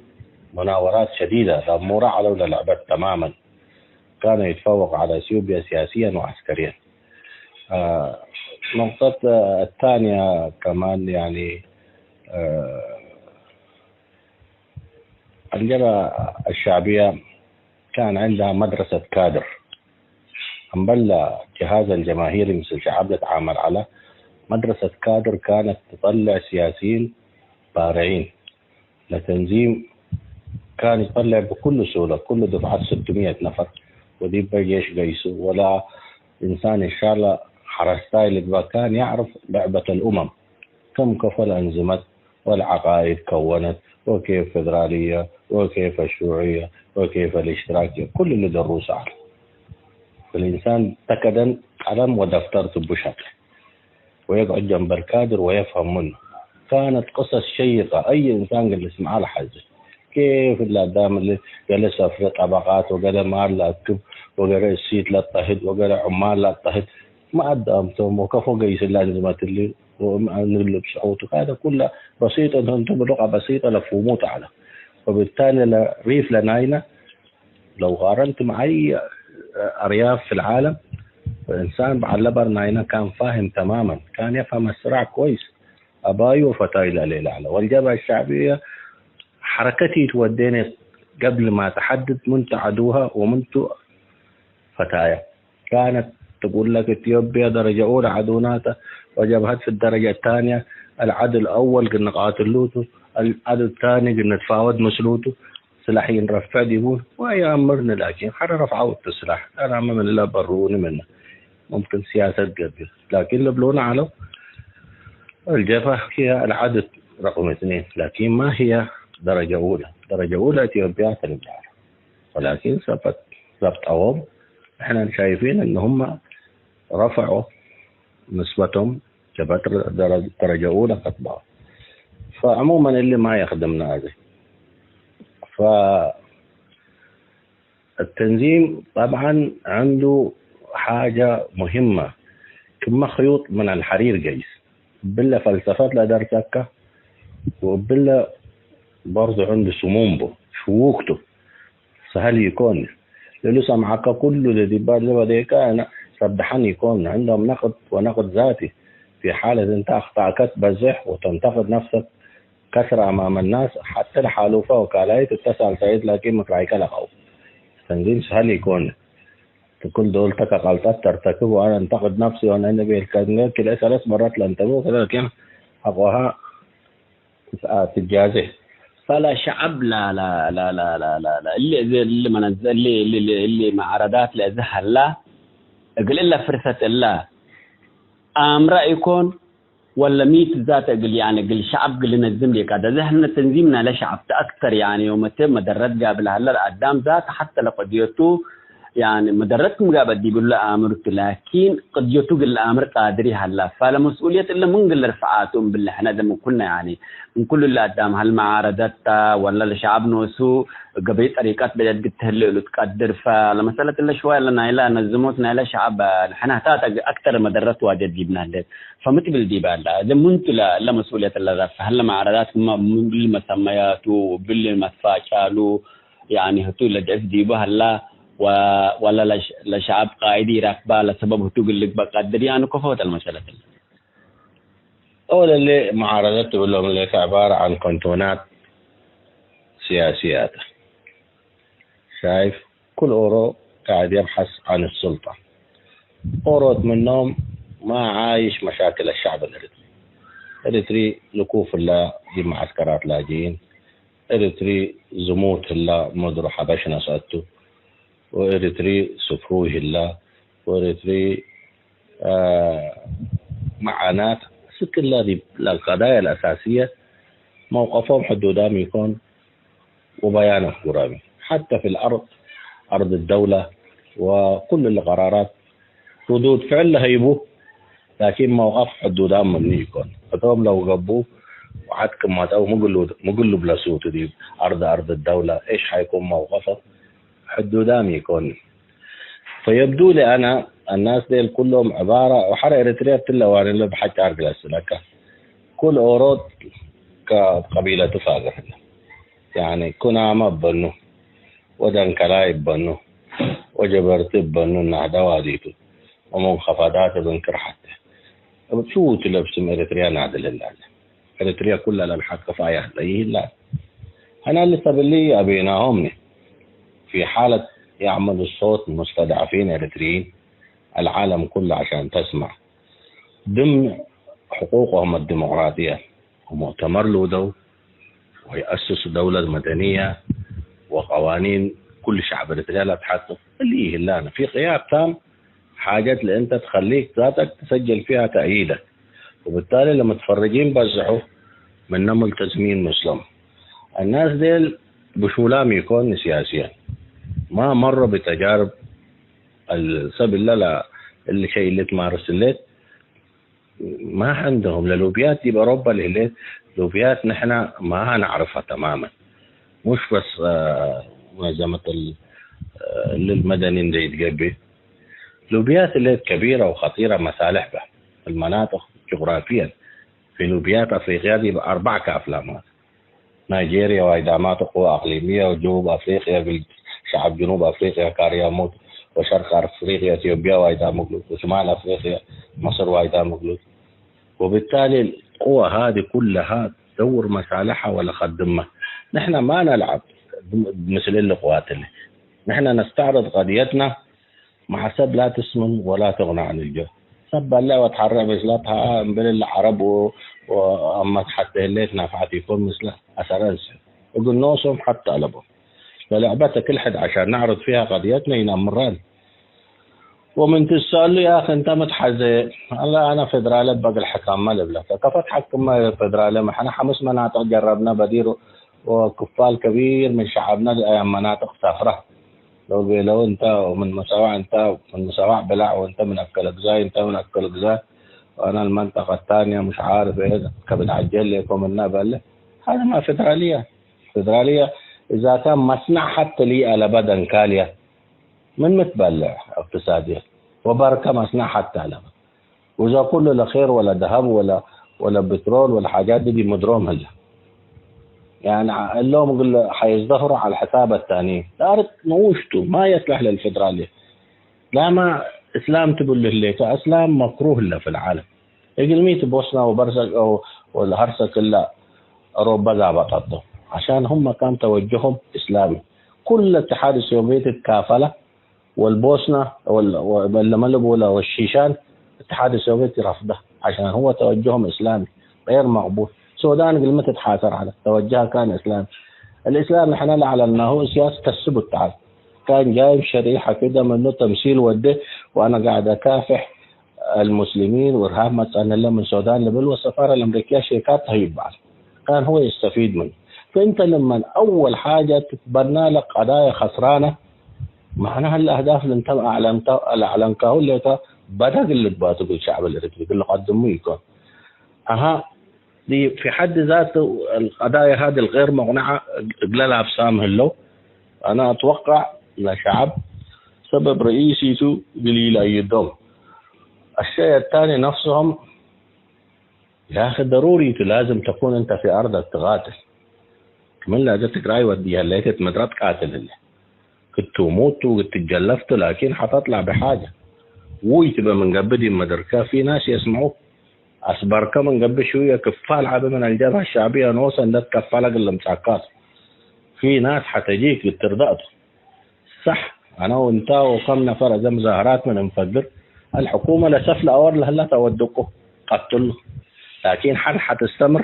ሙናወራት ሸዲደ፣ ለአሙረ ዐለው ለልዕበት ተማመን። ካኑ ይትፈወቅ ዐለ ኢትዮጵያ ሲያስየን ወዐስከርየን። አ፣ ነቅጠት፣ አ፣ አታንያ ከማን ያኒ፣ አ፣ الجبهة الشعبية كان عندها مدرسة كادر። أمبلا جهاز الجماهيري مثل شعب لتعامل على مدرسة كادر كانت تطلع سياسيين بارعين. لتنظيم كان يطلع بكل سهولة، كل دفعة ستمية نفر، ودي بجيش قيسو، ولا إنسان إن شاء الله حرستاي لقبا كان يعرف لعبة الأمم. كم كفى الأنظمة والعقائد كونت، وكيف فدرالية، وكيف الشيوعية، وكيف الاشتراكية، كل اللي دروس عارف. فالإنسان تكدن قلم ودفتر تبو شكل، ويقعد جنب الكادر ويفهم منه. كانت قصص شيقة، أي إنسان قال اسمع على حاجة. كيف الأدام اللي قال سفر طبقات، وقال مال لا تكب، وقال السيت لا تهد، وقال عمال لا تهد. ما أدامتهم وكفو قيس الأنظمة اللي وأم-، أنلب صحوتك. هذا كله بسيط، أنتم، أنتم بلغة بسيطة لفهموت على. وبالتالي لا ريف لناينا، لو قارنت مع أي أرياف في العالم، الإنسان بعلبر ناينا كان فاهم تمامًا، كان يفهم الصراع كويس. أبايو وفتاي لا ليلة على. والجبهة الشعبية حركتي توديني قبل ما تحدد من تعدوها ومن تو فتايا. كانت تقول لك إثيوبيا درجة أولى عدوناتا، وجبهة في الدرجة الثانية، العدو الأول قلنا قاتلوتو، العدو الثاني قلنا تفاوض مسلوتو، سلاح ينرفع ديبون، ويا أمرنا لكن حرر رفعوا السلاح. أنا ما من لا بروني منه. ممكن سياسة قبل، لكن لبلونا على الجبهة هي العدد رقم اثنين، لكن ما هي درجة أولى. درجة أولى إثيوبيا تنجح. ولكن سبت-، سبتهم، إحنا شايفين إن هم رفعوا نسبتهم، جابت درجة، درجة أولى كتبوا. فعمومًا اللي ما يخدمنا هذا. فالتنظيم طبعًا عنده حاجة مهمة، كما خيوط من الحرير جيس. بلا فلسفة لا درسك، وبلا برضه عنده سموم بو، شوكته. سهل يكون. لأنه سمعك كله لدي بعد ما ديك أنا سبحان يكون عندهم نقد ونقد ذاتي. في حالة أنت أخطأك تبزح وتنتقد نفسك كثرة أمام الناس، حتى الحالوفة وكالاي تتسأل سعيد لكن مكرايك لقو. تنظيم سهل يكون. كل دول تكا غلطات ترتكب وأنا أنتقد نفسي وأنا أنا بيل كان كده ثلاث مرات لأنتبه كده لكن أقوها ትትጃዜ። ፈለሸዐብ ለ-፣ ለ-፣ እሊ እዜ እሊ መነዘ-፣ እሊ፣ እሊ፣ እሊ፣ እሊ መዓረዳት ለእዜ ሀላ፣ እግል እለ ፍርሰት እለ አምረ ኢኮን፣ ወለ ሚት ዛተ እግል፣ ያኒ እግል ሸዐብ እግል ነዝም ዲቃ። እዜ ሐነ ተንዚምና ለሸዐብ ተአክተር፣ ያኒ ዮመቴ መደረት ጋብል ሀለ ለአዳም ዛተ ሐተ ለቀድየቱ ያኒ መደረት ክም ጋበ ዲብለ አምር ቱ፣ ላኪን ቅድየቱ እግል ለአምር ቃድር ይሀላ። ፋለ መስኡልየት እለ ምን እግል ልርፈዓ ቱ እምብል ንሕነ ደም ኩና፣ ያኒ ምን ኩሉ ለአዳም ሀል መዓረደት ተ ወላ ለሸዐብ ኖሱ ገበይ ጠሪቀት በጀድ እግል ተህሌ እሉ ትቀድር። ፈለመሰለት እለ ሽዋይ ለናይላ ነዝሞት ናይላ ሸዐብ ንሕነ ህታት አግ-፣ አክተር መደረት ዋጀድ ዲብና ህሌት። ፈምትብል ዲብ አላ እለ ምን ቱ ለ-፣ ለመስኡልየት ለረፍዕ ሀለ መዓረዳት ክመ ምን እግል መሰመያቱ እግል መትፋጫሉ፣ ያኒ ህቱ ለድዕፍ ዲቡ ሀላ ወ-፣ ወለ ለሽ-፣ ለሸዐብ ቃይድ ኢራክባ ለሰበብ ህቱ እግል ልግበእ ቀድር፣ ያኒ ከፎ ተ ለመሰለት እለ። አወል እሊ መዓረደት ትብሎም እለ ተ ዕባረ ዐን ከንቶናት ስያስያት። ሻይፍ፣ ኩል ኦሮ ቃዕድ የብሐስ ዐን ሱልጣን። ኦሮት ምኖም ማ ዓይሽ መሻክል አሸዕብ አልኤሪትሪ። ኤሪትሪ ልኩፍ ህላ ዲብ መዐስከራት ላጅኢን። ኤሪትሪ ዝሙት ህላ ምድሩ ሐበሽ ነስአቱ። ወኤሪትሪ ስፍሩይ ህላ። ወኤሪትሪ፣ አ፣ መዓናት ስክላ ዲብ ለቀዳያ ለአሳስየ መውቀፎም ሕዱዳም ኢኮን። ወበያነ ጉራሚ። ሐተ ፊል አርድ፣ አርድ ደውለ ወኩል እሊ ቀራራት ርዱድ ፍዕል ለሀይቡ፣ ላኪን መውቀፍ ሕዱዳም ምኑ ኢኮን። እቶም ለው ገብኡ ወዐድ ክም መጠው ምግሉ፣ ምግሉ ብለሱቱ ዲብ አርድ፣ አርድ ደውለ እሽ ሐይኩም መውቀፈ ሕዱዳም ኢኮን። ፈየብዱ ሊ አነ፣ አናስ ዴል ኩሎም ዕባረ ወሐረ ኤሪትርየ እትለ ዋኒለ ብሐጫር ግለስ ለከ። ኩል ኦሮት ከቀቢለቱ ፋግር ህለ። ያኒ ኩናመ እበኑ፣ ወደንከላይ እበኑ፣ ወጀበርቲ እበኑ፣ ናህደ ዋዲቱ፣ ወመንከፈዳት እብ እንክር ሐቴ። እብ ሹ ቱ ለብስም ኤሪትርያ ናድል ህላለ። ኤሪትርያ ኩለ ለልሐቅፍ አያ ለይህላል። አና ልሰብሊ አቤናሆም ፊ ሓለት የዕመሉ ሶት ሙስተድዐፊን ኤሪትርይን አልዓለም ኩለ ዐሻን ተስመዕ። ድም ሕቁቆም አዲሞቅራጥየ ወሙእተመር ልውደው ወይአስሱ ደውለት መደንየ ወቀዋኒን ኩል ሸዕብ ኤሪትርያ ለትሐቅቅ እሊ ይህላነ። ፊ ቅያብ ታም ሓጀት ለእንተ ትኸሊክ ዛተክ ትሰጅል ፊሃ ተእይደክ። ወብታሊ ለመትፈርጂን በዝሑ ምነ ሙልተዝሚን ምስሎም። አናስ ዴል ብሹላም ኢኮን ስያስየን ማ መሮ ብተጃርብ አልሰብ እለ እሊ ሸይ እሊ ትማርስ ህሌት ማ ዐንደሁም ለሎብያት ዲብ አውሮፓ ለህሌት ሎብያት ንሕነ ማ ነዕርፈ ተማመን። ሙሽ በስ፣ አ፣ ሙነዘመት እል፣ አ፣ እሊ መደኒ እንዴ ኢትገብእ ሎብያት ህሌት ከቢረ ወኸጢረ መሳልሕ በ። المناطق جغرافيا في ሎብያት አፍሪቅያ ዲብ አርበዕ ካፍላማት ናይጄርያ ዋይዳማቱ ቅወ አቅሊምየ፣ ወጅኑብ አፍሪቅያ እግል ሸዐብ ጅኑብ አፍሪቅያ ካርያሙት፣ ወሸርቅ አፍሪቅያ ኢትዮጵያ ዋይዳም እግሉት፣ ወሽማል አፍሪቅያ መስር ዋይዳም እግሉት። ወብታሊ ቅወ ሃዲ ኩለሃ ደውር መሳልሐ ወለከድመ። ንሕነ ማ ነልዐብ ምስል እሊ ቅዋት እሊ። ንሕነ ነስተዕርድ ቀድየትና መዓ ሰብ ላ ትስምን ወላ ትቅነዕ ንልጆ። ሰብ በልዕ ወትሐርዕ ምስለ ተሃ እምብል እለ ዐረብ ወ-፣ ወአመት ሐቴ ህሌት ናፍዐት ኢኮን ምስለ አሰረ እንስሕብ። እግል ኖሶም ሐት አለቦም። ለልዕበተ ክል ሕድ ዐሻን ነዕርድ ፊሃ ቀድየትነ ኢነአምረን። ወምን ትሰአሉ ያክ እንተ ምትሐዜ፣ አለ አነ ፌድራለ እበ እግል ሕካመ ልብለከ። ከፈ ትሐክመ ፌድራለ? መሕነ ሐምስ መናጥቅ ጀረብነ በዲር ወክፋል ከቢር ምን ሸዐብነ ለአያም መናጥቅ ሳፍረ። ለው ቤለው እንተ ምን መሳዋዕ እንተ ምን መሳዋዕ ብላዕ ወእንተ ምን አከለ ግዛይ እንተ ምን አከለ ግዛይ ወአነ المنطقة الثانية مش عارف ايه كبد عجل لكم النبل. هذا ما فدرالية. فدرالية إذا كان مصنع حتى لي على بدن كالية من متبلع اقتصاديا وبركة مصنع حتى على بدن. ወእዘ ኩሉ ለኬር ወለደሀብ ወለ፣ ወለብትሮል ወለሓጃት ዲብ ምድሮም ህለ። ያኒ እሎም እግል ሐየዝደህሩ ዐለ ሕሳብ አታኒ። ለአርድ ንኡሽ ቱ፣ ማ የስለሕ ለልፌድራልየ። ላማ እስላም ትብሉ ህሌከ፣ እስላም መክሩህ ህለ ፊልዓለም። እግልሚ ቱ ቦስና ወበርሰክ ወለሀርሰክ እለ ኦሮበ ዛበጠቶ። ዐሻን ሁመ ካን ተወጀሆም እስላሚ። ኩለ እትሓድ ሶቭየት ትካፈለ። والبوسنة وال-، و-، لما لبوا له الشيشان، الاتحاد السوفيتي رفضه عشان هو توجههم إسلامي غير مقبول. السودان قلمت تتحاصر على توجهها كان إسلامي. الإسلام نحن اللي أعلناه سياسة السبت تعال. كان جايب شريحة كده منه تمثيل وده، وأنا قاعد أكافح المسلمين وإرهاب ما تسألنا لهم من السودان لبل والسفارة الأمريكية شيكات هيبعث. كان هو يستفيد منه. فأنت لما أول حاجة تتبنى لك قضايا خسرانة، ማዕናህ ለአህዳፍ ለእንተ ለአዕለምካሁ ሌከ በደግ ልግባቱ እግል ሸዕብ ልእርትሪ እግል ልቀድሙ ኢኮን። አሃ፣ ዲ ፊ ሐድ ዛቱ አልቀዳየ ሀዲ አልገይር መቅነዐ እግለ ላብሳም ህለው፣ አነ አትወቀዕ ለሸዐብ ሰበብ ረኢሲቱ እግል ኢለአይዶም። አሸይ አታኒ ነፍስሆም ያኺ ደሩሪ ቱ ላዝም ተኩን እንተ ፊ አርድ ትቃትል። ክምን ላዘ ትግራይ ወድየ ህሌት እት ምድረ ትቃትል ህለ። ክቱ ሙቱ እግል ትጀለፍቱ ላኪን ሐተጥለዕ ብሓጀ። ውይ ትበ ምን ገብእ ዲብ ምድርከ ፊ ናስ የስምዑክ። አስበርከ ምን ገብእ ሽውየ ክፋል ዐቢ ምን አልጀብሀ ሸዕብየ ኖሰ እንደ ትከፈለ እግል ልምጻካቱ። ፊ ናስ ሐተጂክ እግል ትርደእቱ። ሰሕ፣ አነ ወእንታ ወከም ነፈር አዜ ሙዛህራት ምን እንፈግር፣ አልሕኩመ ለሰፍ ለአወር ለህለ ተወድቁ፣ ቀትሉ። ላኪን ሐድ ሐትስተምር፣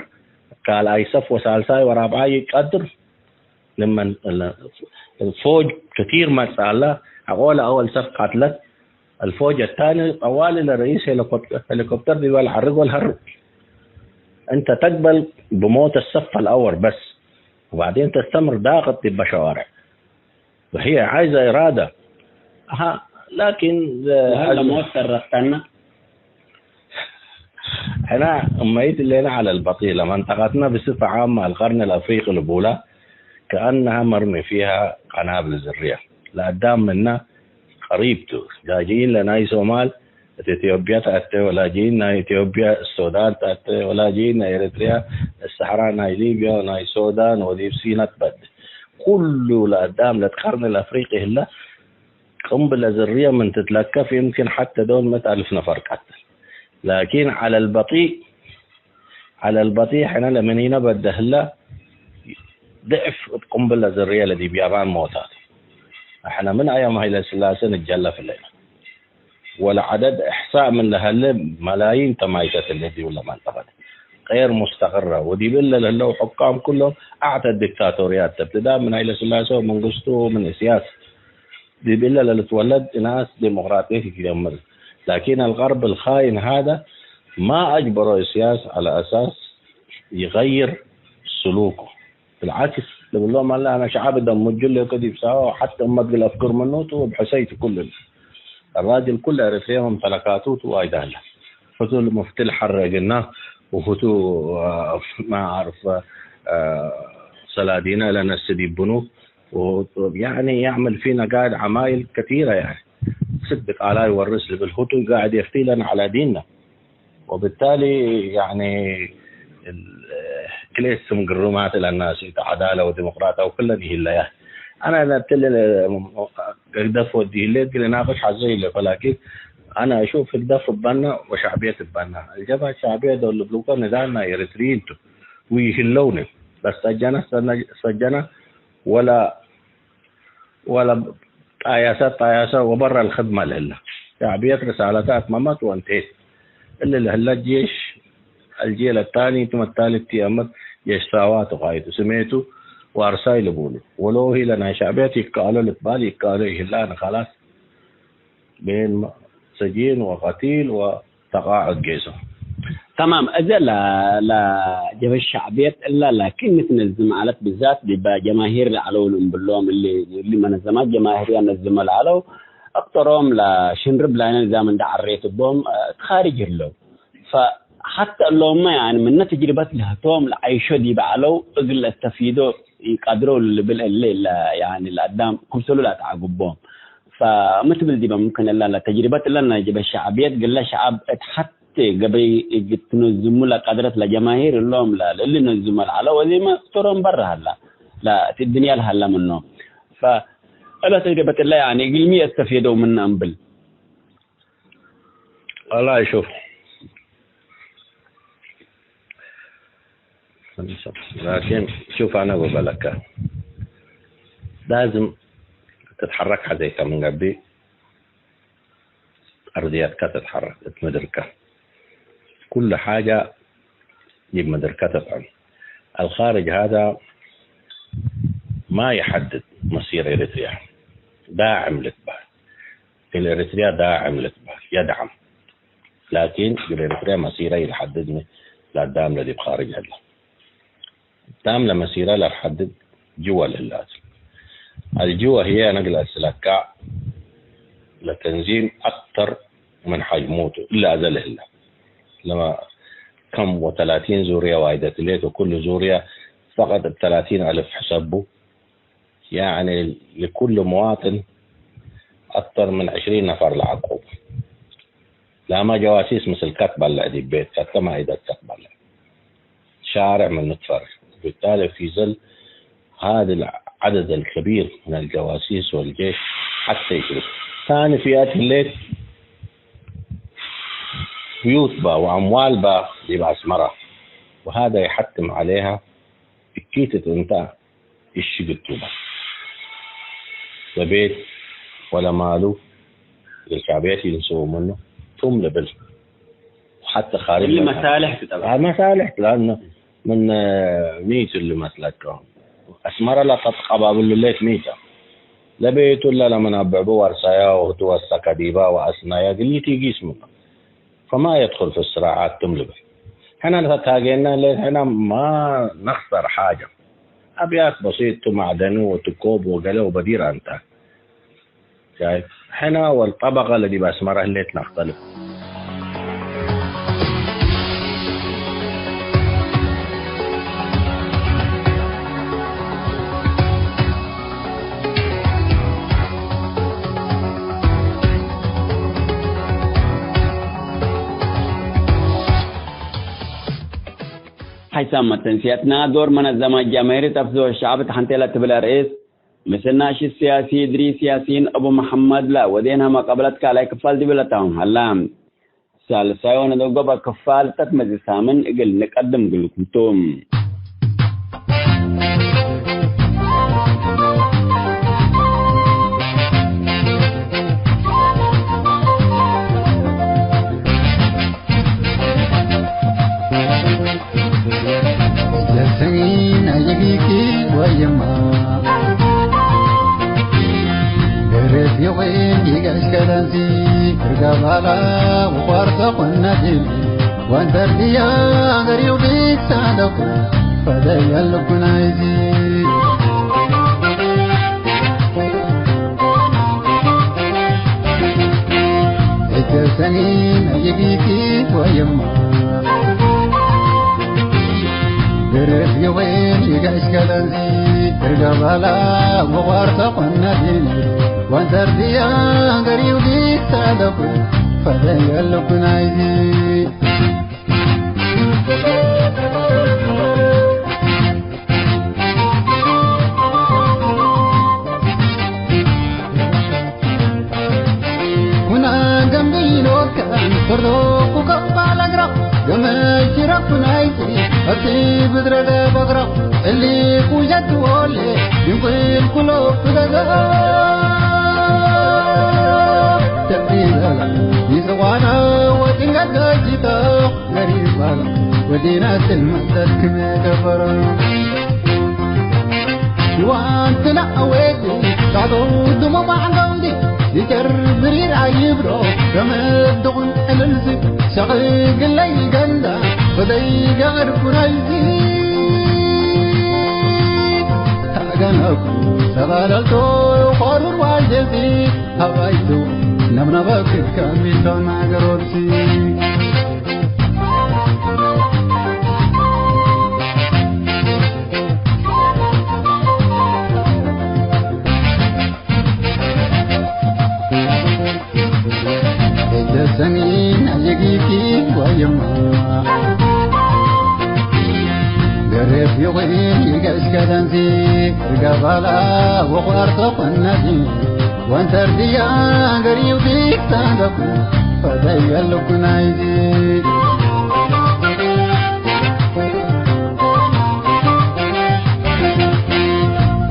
ካልኣይ ሰፍ ወሳልሳይ ወራብዓይ ኢቀድር። ልመን ፎጅ ከቲር መጽአላ፣ ሐቆለ አወል ሰፍ ቀትለት፣ አልፎጅ አታኒ ጠዋሊ ለረኢስ ሄሊኮፕተር ዲበ ለዐርግ ወለሀርብ። እንተ ተቅበል ብሞት አሰፍ አልአወር በስ፣ ወባዕዴን ተስተምር ዳቅት ዲበ ሸዋርዕ። وهي عايزة إرادة. أها، لكن، آه، وهل لموت سرقتنا؟ ሕነ እመይት እሌነ ዐለ አልበጢ ለመንጠቀትነ ብስፈ ዓመ አልቀርን አልአፍሪቂ ልቡላ ከአነሀ መርሚ ፊሀ ቀናብል ዝርየ። ለአዳም ምነ ቀሪብ ቱ። ላጅኢን ለናይ ሶማል እት ኢትዮጵያ ተአቴ፣ ወላጅኢን ናይ ኢትዮጵያ ሶዳን ተአቴ፣ ወላጅኢን ናይ ኤረትርያ ሰሐራ፣ ናይ ሊብያ፣ ናይ ሶዳን ወዲብ ሲና ትበድ። ኩሉ ለአዳም ለትቀርን ለአፍሪቂ ህለ ቅንብለ ዝርየ ምን ትትለከፍ፣ ይምኪን ሐቴ ዶል ምእት አልፍ ነፈር ቀትል። ላኪን ዐለ አልበጢእ፣ ዐለ አልበጢእ ሕነ ለምኒነ በደ ህለ ድዕፍ እብ ቅንብለ ዝርየ ለዲብ ያባን ሞታት። አሕነ ምን አያም ሀይለ ስላሴ ንጀለፍ ህሌነ። ወለዐደድ እሕሳእ ምን ለሀለ መላይን ተማይተት ህለ ዲብ ለመንጠቀት ገይር ሙስተቅረ። ወዲብ እለ ለህለው ሕካም ኩሎም አዕተ ዲክታቶርያት፣ ተብትዳእ ምን ሀይለ ስላሴ ወመንግስቱ ወምን እስያስ። ዲብ እለ ለልትወለድ እናስ ዲሞቅራጥየት ኢትጀምር። ላኪን አልገርብ አልኻይን ሀደ ማ አጅበሮ እስያስ ዐለ አሳስ ይገይር ስሉኩ። ብልዓክስ ልብሎም አለ፣ አነ ሸዐብ ደም ሙጅል ሌከ ዲብ ሳዋ ወሐቴ እመት እግል አፍግር ምኑ ቱ እብ ሕሰይቱ ኩሉ። አራጅል ኩለ ኤረትርየ መምተለካቱ ቱ ዋይድ ሀለ። ህቱ ሙፍቲ ለሐረ እግልና ወህቱ፣ አ፣ ማ አዕርፍ፣ አ፣ ሰላዲነ ለነስእ ዲብ ብኑክ ወ-፣ ያኒ ያዕምል ፊነ ጋድ ዐማይል ከቲረ፣ ያኒ ስድ ቃላይ ወርስ ልብል ሁቱ ጋዕድ የፍቲ ለነ ዐለ ዲንነ። ወብታሊ ያኒ እል-፣ ክልኤ ስም ግሩማት ለናስ እት ዐዳለ ወዲሞቅራጠ ወክለን ይህለያ። አነ ለትል ህግደፍ ወዲ ህሌት እግል እናቅሽ ሐዘ ይለፈ፣ ላኪን አነ አሹፍ ህግደፍ እበና ወሸዕብየት እበና። አልጀብሀት ሸዕብየ ዶል ልብሉከ ንዳል ናይ ኤረትርዪን ቱ ወይህለውኒ። በስ ሰጀነ ሰጀነ ወለ ወለ ጣያሰ ጣያሰ ወበረ ለክድመ ለህለ ሸዕብየት ርሳለተ አትመመት ወእንቴት። እሊ ለህለ ጄሽ አልጄል አታኒ ቱ መታልት ቲ አመት ጄሽ ሳዋ ቱ ቃይቱ ስሜቱ ዋርሳይ ልቡሉ። ወሎ ህይ ለናይ ሸዕብየት ይከአሎ ልትባል ይከአሎ ይህለ አነ ከላስ ቤን ሰጂን ወቀቲል ወ ተቃዑድ ጌሶ። ተማም። እዘ ለ-፣ ለጀብሀት ሸዕብየት እላ ላኪን ትነዝም ዐለት፣ ብዛት ዲበ ጀማሂር ለዐለው እንብሎም፣ እሊ፣ እሊ መነዘማት ጀማሂርያ ነዝመ ለዐለው፣ አክተሮም ለሽንርብ ላይነ ንዛም እንደ ዐሬት እቦም፣ እ፣ እት ካርጅ ህለው። ፈሐተ እሎምመ፣ ያኒ፣ ምነ ተጅርበት ለህቶም ለዐይሾ ዲበ ዐለው እግል ለአስተፊዶ ኢቀድረው ልብል እሊ ለ-፣ ያኒ፣ ለአዳም ክምሰሉ ለአትዓግቦም። ፈምትብል ዲበ ሙምክን እለ ለተጅርበት እለ ነጅበ ሸዕብየት ግለ ሸዐብ እት ሐቴ ገበይ እግል ትነዝሙ ለቀድረት ለጀማሂር እሎም ለ-፣ ለእሊ ነዝመ ለዐለ ወዜመ እቶሮም በረ ሀላ፣ ለእት እድንያ ለሀለ ምኖም። ፈእለ ተጅርበት እለ ያኒ እግልሚ አስተፌደው ምነ እምብል። ወላሂ ሹፍ፣ ላኪን ሹፍ፣ አነ ብበለከ ላዝም ትትሐረክ ሐዜከ ምን ገብእ፣ አርድየትከ ትትሐረክ እት ምድርከ። ኩሉ ሓጃ ዲብ ምድርከ ተፍዐል። አልኻርጅ ሀዛ ማ ይሐድድ መሲር ኤሪትርያ። ዳዕም ልትበህል፣ እግል ኤሪትርያ ዳዕም ልትበህል፣ የድዓም። ላኪን እግል ኤሪትርያ መሲረ ኢልሐድድ ሚ ለአዳም ለዲብ ኻርጅ ህለ። አዳም ለመሲረ ለሐድድ ጅወል ህለ አስል። الجوة هي نقل السلكاء لتنظيم أكثر من حجموته إلا أزل هلا. لما كم وثلاثين زورية وايدة ليت، وكل زورية فقط بثلاثين ألف حسبه. يعني لكل مواطن أكثر من عشرين نفر لعقوب. لاما جواسيس مثل كتبة اللي أدي بيت كتبة ما إذا تقبل شارع من نتفر. بالتالي في ظل هذا العدد الكبير من الجواسيس والجيش حتى يجري. ثاني فئات الليل بيوت با وأموال با دي بأسمرة، وهذا يحتم عليها እኪት እት እንተ እሽግቱ በ። ለቤት ወለማሉ ለሻብየት ይንስኡ ምኑ ቱም ልብል። ሐተ ካርጅ እሊ ምን መሳልሕ ትጠብዕ። አይ መሳልሕ ለአነ ምን ሚቱ እሊ መስለከ። አስመረ ለቀብሉ ሌት ሚተ። ለቤቱ እለ ለምን አብዕቡ ወርሳያ ወህቱ ወሰከ ዲባ ወአስናያ ግሊት ኢጊስ ምኑ። فما يدخل في الصراعات ቱም ልብል። ሕነ ለተታጌነ ሌት ሕነ ማ ነክሰር ሓጀ። አብያት በሲጥ ቱ ማዕደኑ ወትኮብ ወገሌ ወበዲር አንተ። ሻይፍ? ሕነ ወልጠበቀ ለዲብ አስመረ ህሌት ነክተልፍ። ሐይሳም መተንስያትና ዶር መነዘመት ጀማሂር ተፍዞ ሸዐብ ተሐንቴ ለትብል ርእስ፣ ምስል ናሽጥ ሲያሲ እድሪስ ያሲን አቡ መሐመድ ለወዴንሀ መቀብለት ካልኣይ ክፋል ዲብ ለታምም ሀላ። ሳልሳይ ወነደጎበ ክፋል ተትመጽእ ሳምን እግል ንቀድም እግልኩም ቱ። ጀሰኒን አይጊኪ ወይማ ገረፍ ይወይን ይገሽከለንሲ ትርጋባላ ወቋርሰ ኮነቲ ወንተርድያ ገሪው ቢሳለኩ ፈደየልኩናይዚ እጀሰኒ ነይቢኪ ወይማ ግርፍ ይወይን ይገሽከለዚ እርገባላ ወቋርተ ቆነዲኒ ወንተርድያ ገሪው ቢሳለኩ ፈደየልኩናይዚ ኩና ገምቢሎከ ፈርዶኩ ከባል እግራ ገመ ጅረኩናይቲ እብቲ ብድረገ በግራ እሊ ኩጀት ወሌ ይንቁል ኩሎ ፍገገ ተብሪዘላ ይዝዋና ወድንገት ገጅታ ገሪባላ ወዲናትን መጠት ክመ ገበረ ዋንትና አዌቲ ታቶ ድሞ ማዕንጋውንቲ ይጀር ብሪር አይብሮ ገመድኹን ዕልልሲ ሸቕግለይ ገንዳ ወደይ ገመድኩን አይዚ ታገነኩ ሰባለልቶ ኾሩር ዋጀዚ ሀባይቱ ነብነበክት ከሚቶና ገሮርሲ እጀሰኒ ነይጊኪ ወይማ ገሬፍ ይኺን ይገሽከደንሲ እርገባላ ወቋርቶ ኮነዲ ወንተርድያ ገሪው ዲሳደኩ ፈደየልኩ ናይዚ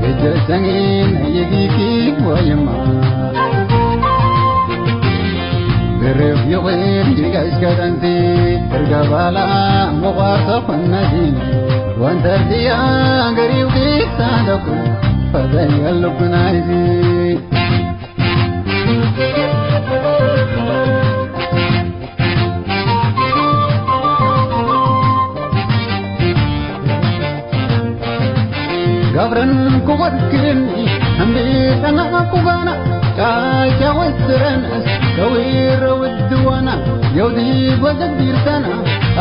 እጀሰኒ ነይጊኪ ወይማ ግርፍ ይኺን ይገሽከደንሲ እርገባላ መቋርተ ኮነዲ ወንተርድያ ገሪው ዲሳደኩ ፈደየልኩ ናይዚ ገብረን ክወድክኒ እምቢ ጸናዕ ቁባና፣ ቃሻ ወስረን፣ ከዊረ ውድዋና፣ የውዲ ወገዲርተና፣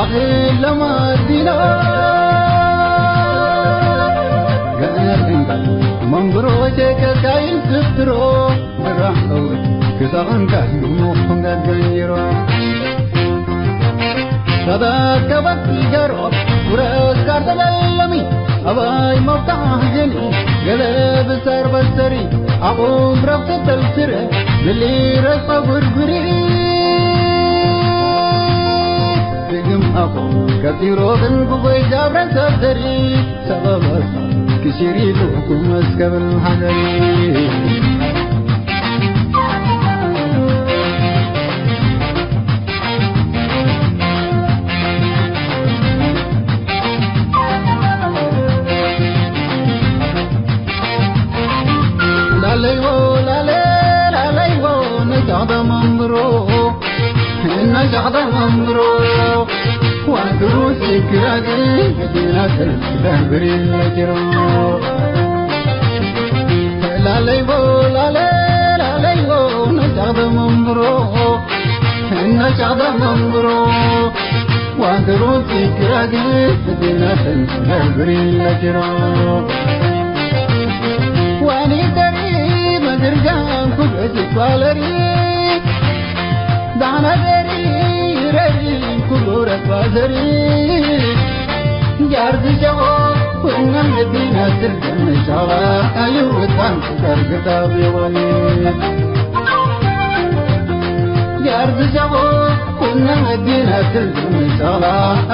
አኺር ለማዲና። ገነት እንቀል መንብሮ ቼከ ካይን ስትሮ፣ ብራኸው ክሳቕንካ ሙኽንጋ ገይሮ። ሰበት ከበት ይገሮ፣ ውረስ ካርተለለሚ፣ አባይ መብታህ ገኒ፣ ገለ ብሳር በሰሪ፣ አቁም ረፍተ ተልስረ፣ ምሊ ረስፋ ጉርጉሪ። ድግም አቁም ከቲሮ ግን ጉቦይ ጃብረ ሰደሪ፣ ሰበበስ ክሲሪቱ ኩመስከብል ሀገሪ። ላለይዎ ላለ ላለይዎ ነጃደ መንብሮ፣ ነጃደ መንብሮ፣ ዋንድሩ ሲክራግ መዲናት ለብሪ ለጅሮ። ላለይዎ ላለ ላለይዎ ነጃደ መንብሮ፣ ነጃደ መንብሮ፣ ዋንድሩ ሲክራግ መዲናት ለብሪ ለጅሮ። ዋኒ ደሪ መድርጋን ኩገጅ ኳለሪ፣ ዳና ደሪ ረሪ ኩጎረ ኳዘሪ፣ ጃርድ ጀቦ ኩነ መዲና ትርገን ሻላ አዩ ወጣን ተርግታ ቢወኒ። ጃርድ ጀቦ ኩነ መዲና ትርገን ሻላ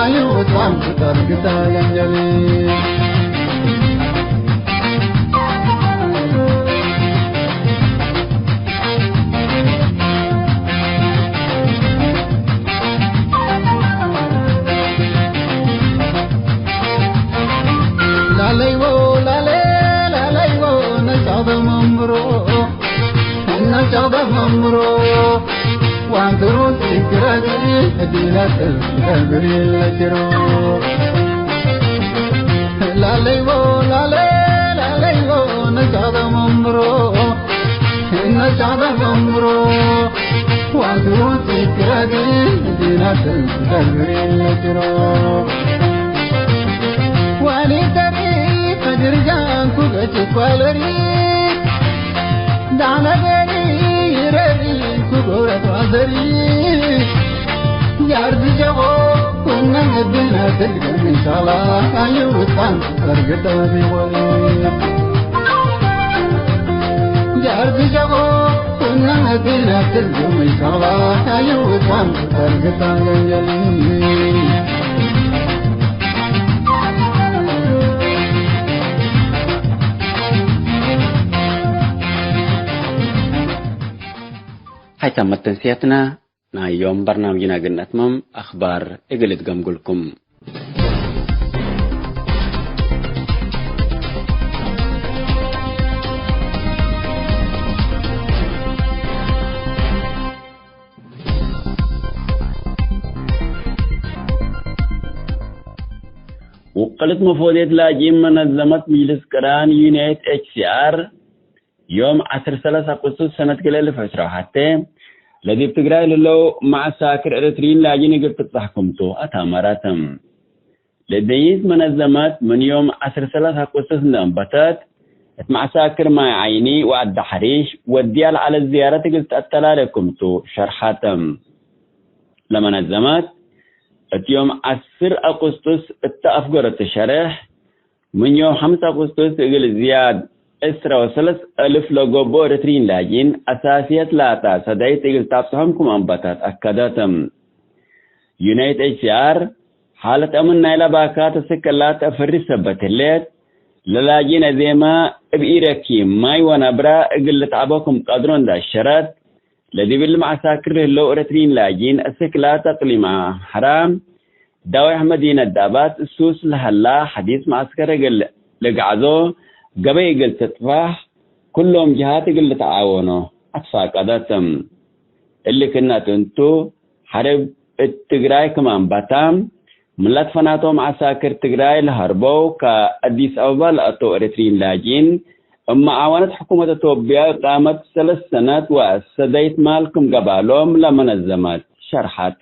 አዩ ወጣን ተርግታ ገንጀሊ። ላለይዎ ላለ ላለይዎ ነጫበ መምሮ፣ ነጫበ መምሮ፣ ዋንትሩ ሲግረግ እዲነት ገብሪ ለጅሮ። ላለይዎ ላለ ላለይዎ ነጫበ መምሮ፣ ነጫበ መምሮ፣ ዋንትሩ ሲግረግ እዲነት ገብሪ ለጅሮ። ዋኒ ተሪ ፈጅር ጃንኩ ገጭ ኳለሪ ዳነገሪ ረሪ ኩጎረት ዋዘሪ ያርድ ጀቦ ኩነ መዲና ትልገም ኢንሻላ አዩ ውጣን ሰርግተ ቢወል ያርድ ጀቦ ኩነ መዲና ትልገም ኢንሻላ አዩ ውጣን ሰርግተ ገንጀል። ሀይታም መተንስያትና ናይ ዮም በርናምጅና እግል ነትመም አክባር እግል እትገምጉልኩም። ውቅልት መፎዴት ላጂም መነዘመት ምጅልስ ቅራን ዩናይት ኤች ሲ አር ዮም ዐስር ሰለስ አቁስጡስ ሰነት ክልኤ እልፍ ዕስራ ወሐቴ ለዲብ ትግራይ ለህለው መዐሳክር ኤረትርዪን ላጂን እግል ትብጸሕ ክምቱ አታመረት። ለደይት መነዘመት ምን ዮም ዐስር ሰለስ አቁስጡስ እንዴ አንበተት፣ እት መዐሳክር ማይ ዓይኒ ወዐዲ ሐሪሽ ወድያ ለዐለት ዝያረት እግል ተአተላሌ ክምቱ ሸርሐት። ለመነዘመት እት ዮም ዐስር አቁስጡስ እተ አፍገረቱ ሸሬሕ፣ ምን ዮም ሐምስ አቁስጡስ እግል ዝያድ ዕስራ ወሰለስ አልፍ ለገብኦ ኤረትርዪን ላጂን አሳስየት ላታ ሰዳይት እግል ታብጽሖም ክም አንበተት አከደት። ዩናይት ኤች ሲ አር፣ ሓለት አምን ናይለ ባካት እስክ እላ ተአፈሪ ሰበት ህሌት፣ ለላጂን አዜመ እብ ኢረኪብ ማይ ወነብረ እግል ልትዐቦ ክም ቀድሮ እንዴ አሸረት፣ ለዲብ እሊ መዐሳክር ለህለው ኤረትርዪን ላጂን እስክ ላተ እቅሊም አምሐራ፣ ዳዌሕ መዲነት ዳባት ሱስ ለሀላ ሐዲስ መዐስከር እግል ልግዐዞ፣ ገበይ እግል ትጥፋሕ፣ ኩሎም ጀሃት እግል ልትዓወኖ አትፋቀደት። እሊ ክእነት እንቱ፣ ሐርብ እት ትግራይ ክም አንበታ፣ ምለት ፈናቶም ዐሳክር ትግራይ ለሀርበው ከአዲስ አበባ ለአተው ኤረትርዪን ላጂን እብ መዓወነት ሕኩመት አቶብያ እቃመት ሰለስ ሰነት ወአሰደይት ማል ክም ገብአሎም ለመነዘመት ሸርሐት።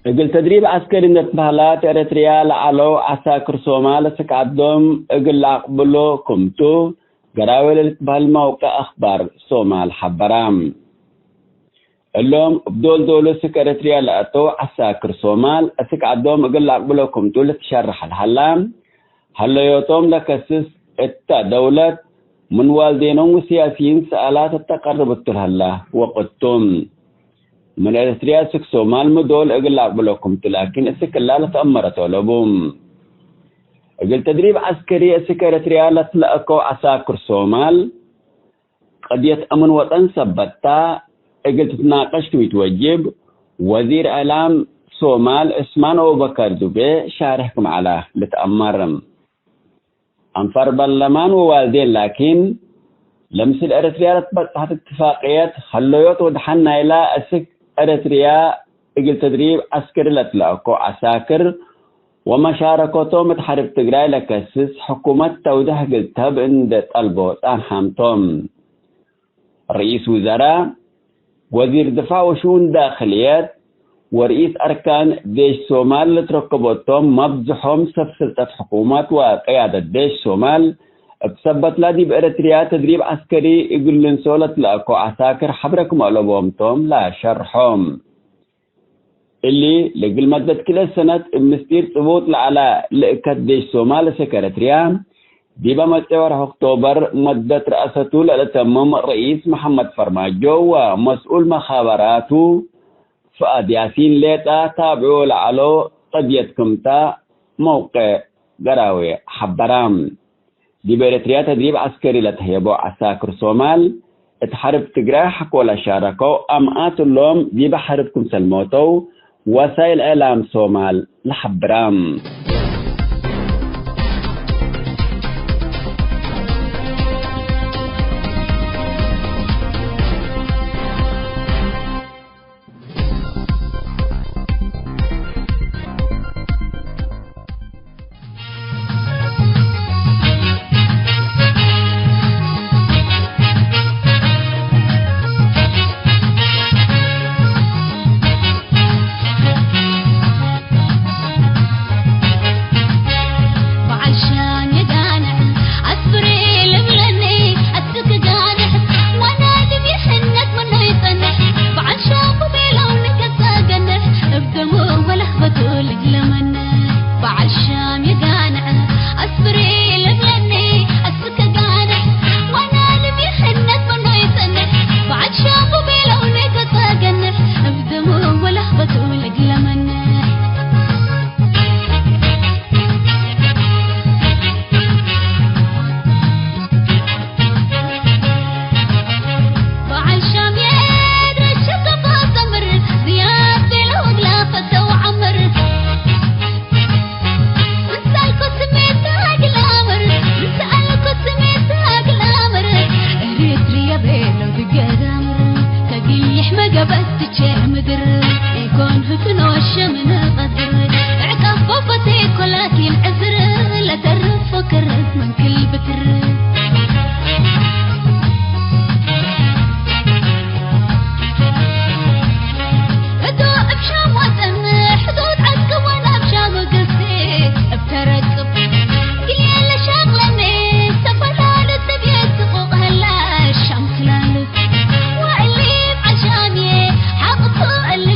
እግል ተድሪብ ዐስከሪ እንዴ ትበህለት ኤረትርያ ለዐለው ዐሳክር ሶማል አስክ ዐዶም እግል ለአቅብሎ ክምቱ፣ ገራዌ ለልትበህል መውቀዕ አክባር ሶማል ሐበራ። እሎም እብ ዶል ዶሉ አስክ ኤረትርያ ለአተው ዐሳክር ሶማል አስክ ዐዶም እግል ለአቅብሎ ክምቱ ልትሸረሕ ለሀላ፣ ሀለዮቶም ለከስስ እተ ደውለት ምን ዋልዴኖም ወሲያሲይን ሰኣላት እተ ቀርብ እቱ ለሀላ ወቅት ቱ። ምን ኤረትርያ አስክ ሶማል ሚ ዶል እግል ለአቅብሎ ክምቱ ላኪን አስክ እላ ለተአመረ ቶለቡ። እግል ተድሪብ ዐስከሪ አስክ ኤረትርያ ለትለአከው ዐሳክር ሶማል፣ ቀድየት አምን ወጠን ሰበት ተ እግል ትትናቀሽ ክም ኢትወጅብ፣ ወዚር እዕላም ሶማል ዑስማን አቡበከር ዱቤ ሻርሕ ክም ዐለ ልትአመር። አንፋር በርለማን ወዋልዴን ላኪን፣ ለምስል ኤረትርያ ለትበጽሐት እትፋቅየት፣ ሀለዮት ወደሐን ናይላ አስክ ኤረትርያ እግል ተድሪብ ዐስከሪ ለትለአኮ ዐሳክር ወመሻረከቶም እት ሐርብ ትግራይ ለከስስ ሕኩመት ተውደህ እግል ተህብ እንዴ ጠልቦ ጸንሐም ቶም። ርኢስ ውዘራ፣ ወዚር ድፋዕ ወሽኡን ዳክልየት ወርኢስ አርካን ዴሽ ሶማል ለትረከቦቶም መብዝሖም ሰብ ስልጠት ሕኩመት ወቅያደት ዴሽ ሶማል፣ እብ ሰበትላ ዲብ ኤረትርያ ተድሪብ ዐስከሪ እግል ልንሶ ለትለአኮ ዐሳክር ሐብረ ክም አለቦም ቶም ለሸርሖም። እሊ፣ ለእግል መደት ክልኤ ሰነት እብ ምስጢር ጽቡጥ ለዐለ ልእከት ዴሽ ሶማል አስክ ኤረትርያ፣ ዲበ መጽእ ወርሕ ኦክቶበር መደት ረአሰቱ ለልተምም ርኢስ መሐመድ ፈርማጆ ወመስኡል መኻበራቱ ፍአድ ያሲን ሌጣ ታብዕዎ ለዐለው ቀድየት ክምታ መውቀዕ ገራዌ ሐበራ። ዲብ ኤረትርያ ተድሪብ ዐስከሪ ለተህየቦ ዐሳክር ሶማል፣ እት ሐርብ ትግራይ ሐቆ ለሻረከው አምኣት እሎም ዲበ ሐርብ ክምሰል ሞተው ወሳይል እዕላም ሶማል ለሐብራ። በዓል ሻም የጋንሕ አስፍሬ ልብለኒ፣ አስክ ጋንሕ ዋና ድም ይሕነት ምኖ ይጸንሕ። በዓል ሻም ቤለው ንከሳ ገንሕ፣ እብ ደሙ ወለክበቱ ልግለመኒ። በዓል ሻም የጋንሕ አስፍሬ ልብለኒ፣ አስክ ጋንሕ ዋና ድም ይሕነት ምኖ ይጸንሕ። በዓል ሻም ቤለው ንከሳ ገንሕ፣ እብ ደሙ ወለክበቱ ልግለመኒ። በዓል ሻምየት ረሸቀ ፈዘምር፣ ዝያድ ቤለ ወግላ ፈተው ዐምር። ምሰአልኮ ስሜት ግላምር፣ ምሰአልኮ ስሜት ግላምር፣ ኤሪትርየ ቤለው ድገዳምር፣ ከግይሕ መገበት ትቼ ምድር፣ ኢኮን ህፍኖ ሸምን ቀድር፣ ዕቀቦ ፈቴኮ ላኪን ዕዝር፣ ለተርፍ ፈክር ምን ክል ብትር። እዶ እብ ሻም ወጸንሕ፣ እዶ ተዐስከ ወናብ ሻም ገሴ እብ ተረቅብ። ግልኤ ለሻቅለኒ ሰፈር ላሉ ትብየ ስቁቅ ህላ ሻም ክላሉ። ወእሊ በዓል ሻምዬ ሐቅቱ እሊ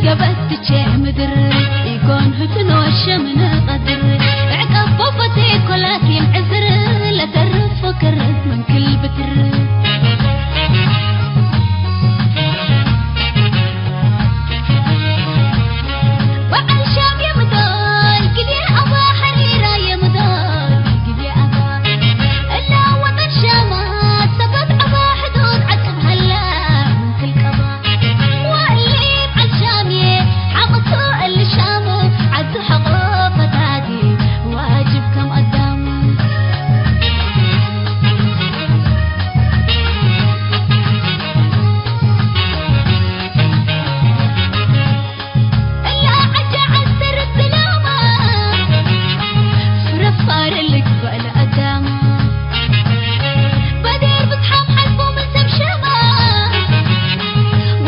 ገበትቼ ምድር ኢኮን ህትኖ ሸምን ቀድር፣ ዕቀቦ ፈቴ ኮላኪን ዕዝር፣ ለተርፍ ፈክር ምን ክል ብትር። ወዐል ሻም የምዶል ግዜ አባ ሐሪራ የምዶል ግዜ አባ፣ እላ ወጠን ሻማት ሰበት አባ ሕዱድ ዐቅብ ሀላ ምን ክል ቀባ። ወእሊም ዐልሻምዬ ሐቅቱ እሊ ሻሙ፣ ዐዱ ሐቆ ፈታዲ ዋጅብ ከም አዳሙ። እላ ዐጀ ዐስተርት ዝላማ፣ ፍረፋር ልግበእ ለአዳማ። በዴር ብጽሓም ሐልፎ ምን ሰብ ሸማ፣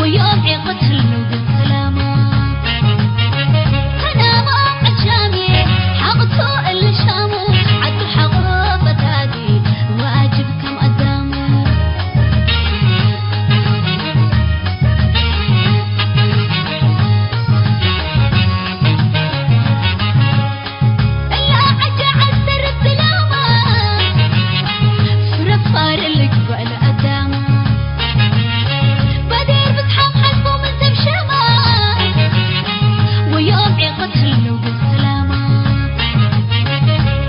ወዮም ዔቀት ህለው ሰላማ። ተናማ ዐልሻምዬ ሐቅቱ እሊ ሻሙ፣ ዐዱ ሐቆ ፈታዲ ዋጅብ ከም አዳሙ። እላ ዐጀ ዐስተርት ዝላማ፣ ፍረፋር ልግበእ ለአዳማ። በዴር ብጽሓም ሐልፎ ምን ሰብ ሸማ፣ ወዮም ዔቀት ህለው ሰላማ።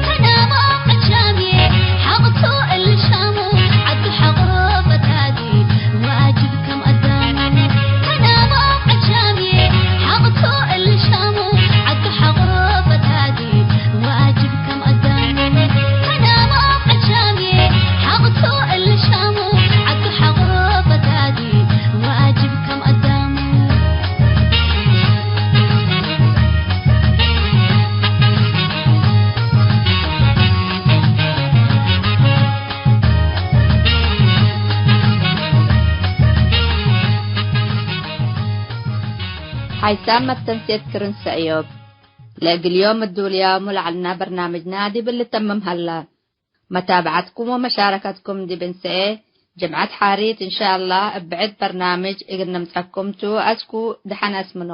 ተናማ ዐልሻምዬ ሐቅቱ እሊ ሻሙ፣ ዐዱ ሐቆ ፈታዲ ዋጅብ ከም አዳሙ። ተናማ ዐልሻምዬ ሐቅቱ እሊ ሻሙ፣ ዐዱ ሐቆ ፈታዲ ዋጅብ ከም አዳሙ። ተናማ ዐልሻምዬ ሐቅቱ እሊ ሻሙ፣ ዐዱ ሐቆ ፈታዲ ዋጅብ ከም አዳሙ። ሓይሳም መተንሴት ክርን ሰእዮብ። ለእግል ዮም እዱልያሙ ለዐልና በርናምጅና ዲብ ልተምም ሀላ። መታብዐትኩም ወመሻረከትኩም ዲብ እንሰኤ ጅምዐት ሓሪት እንሻአላህ እብ ብዕድ በርናምጅ እግል ነምጸኩም ቱ። አስኩ ደሐን አስምኖ።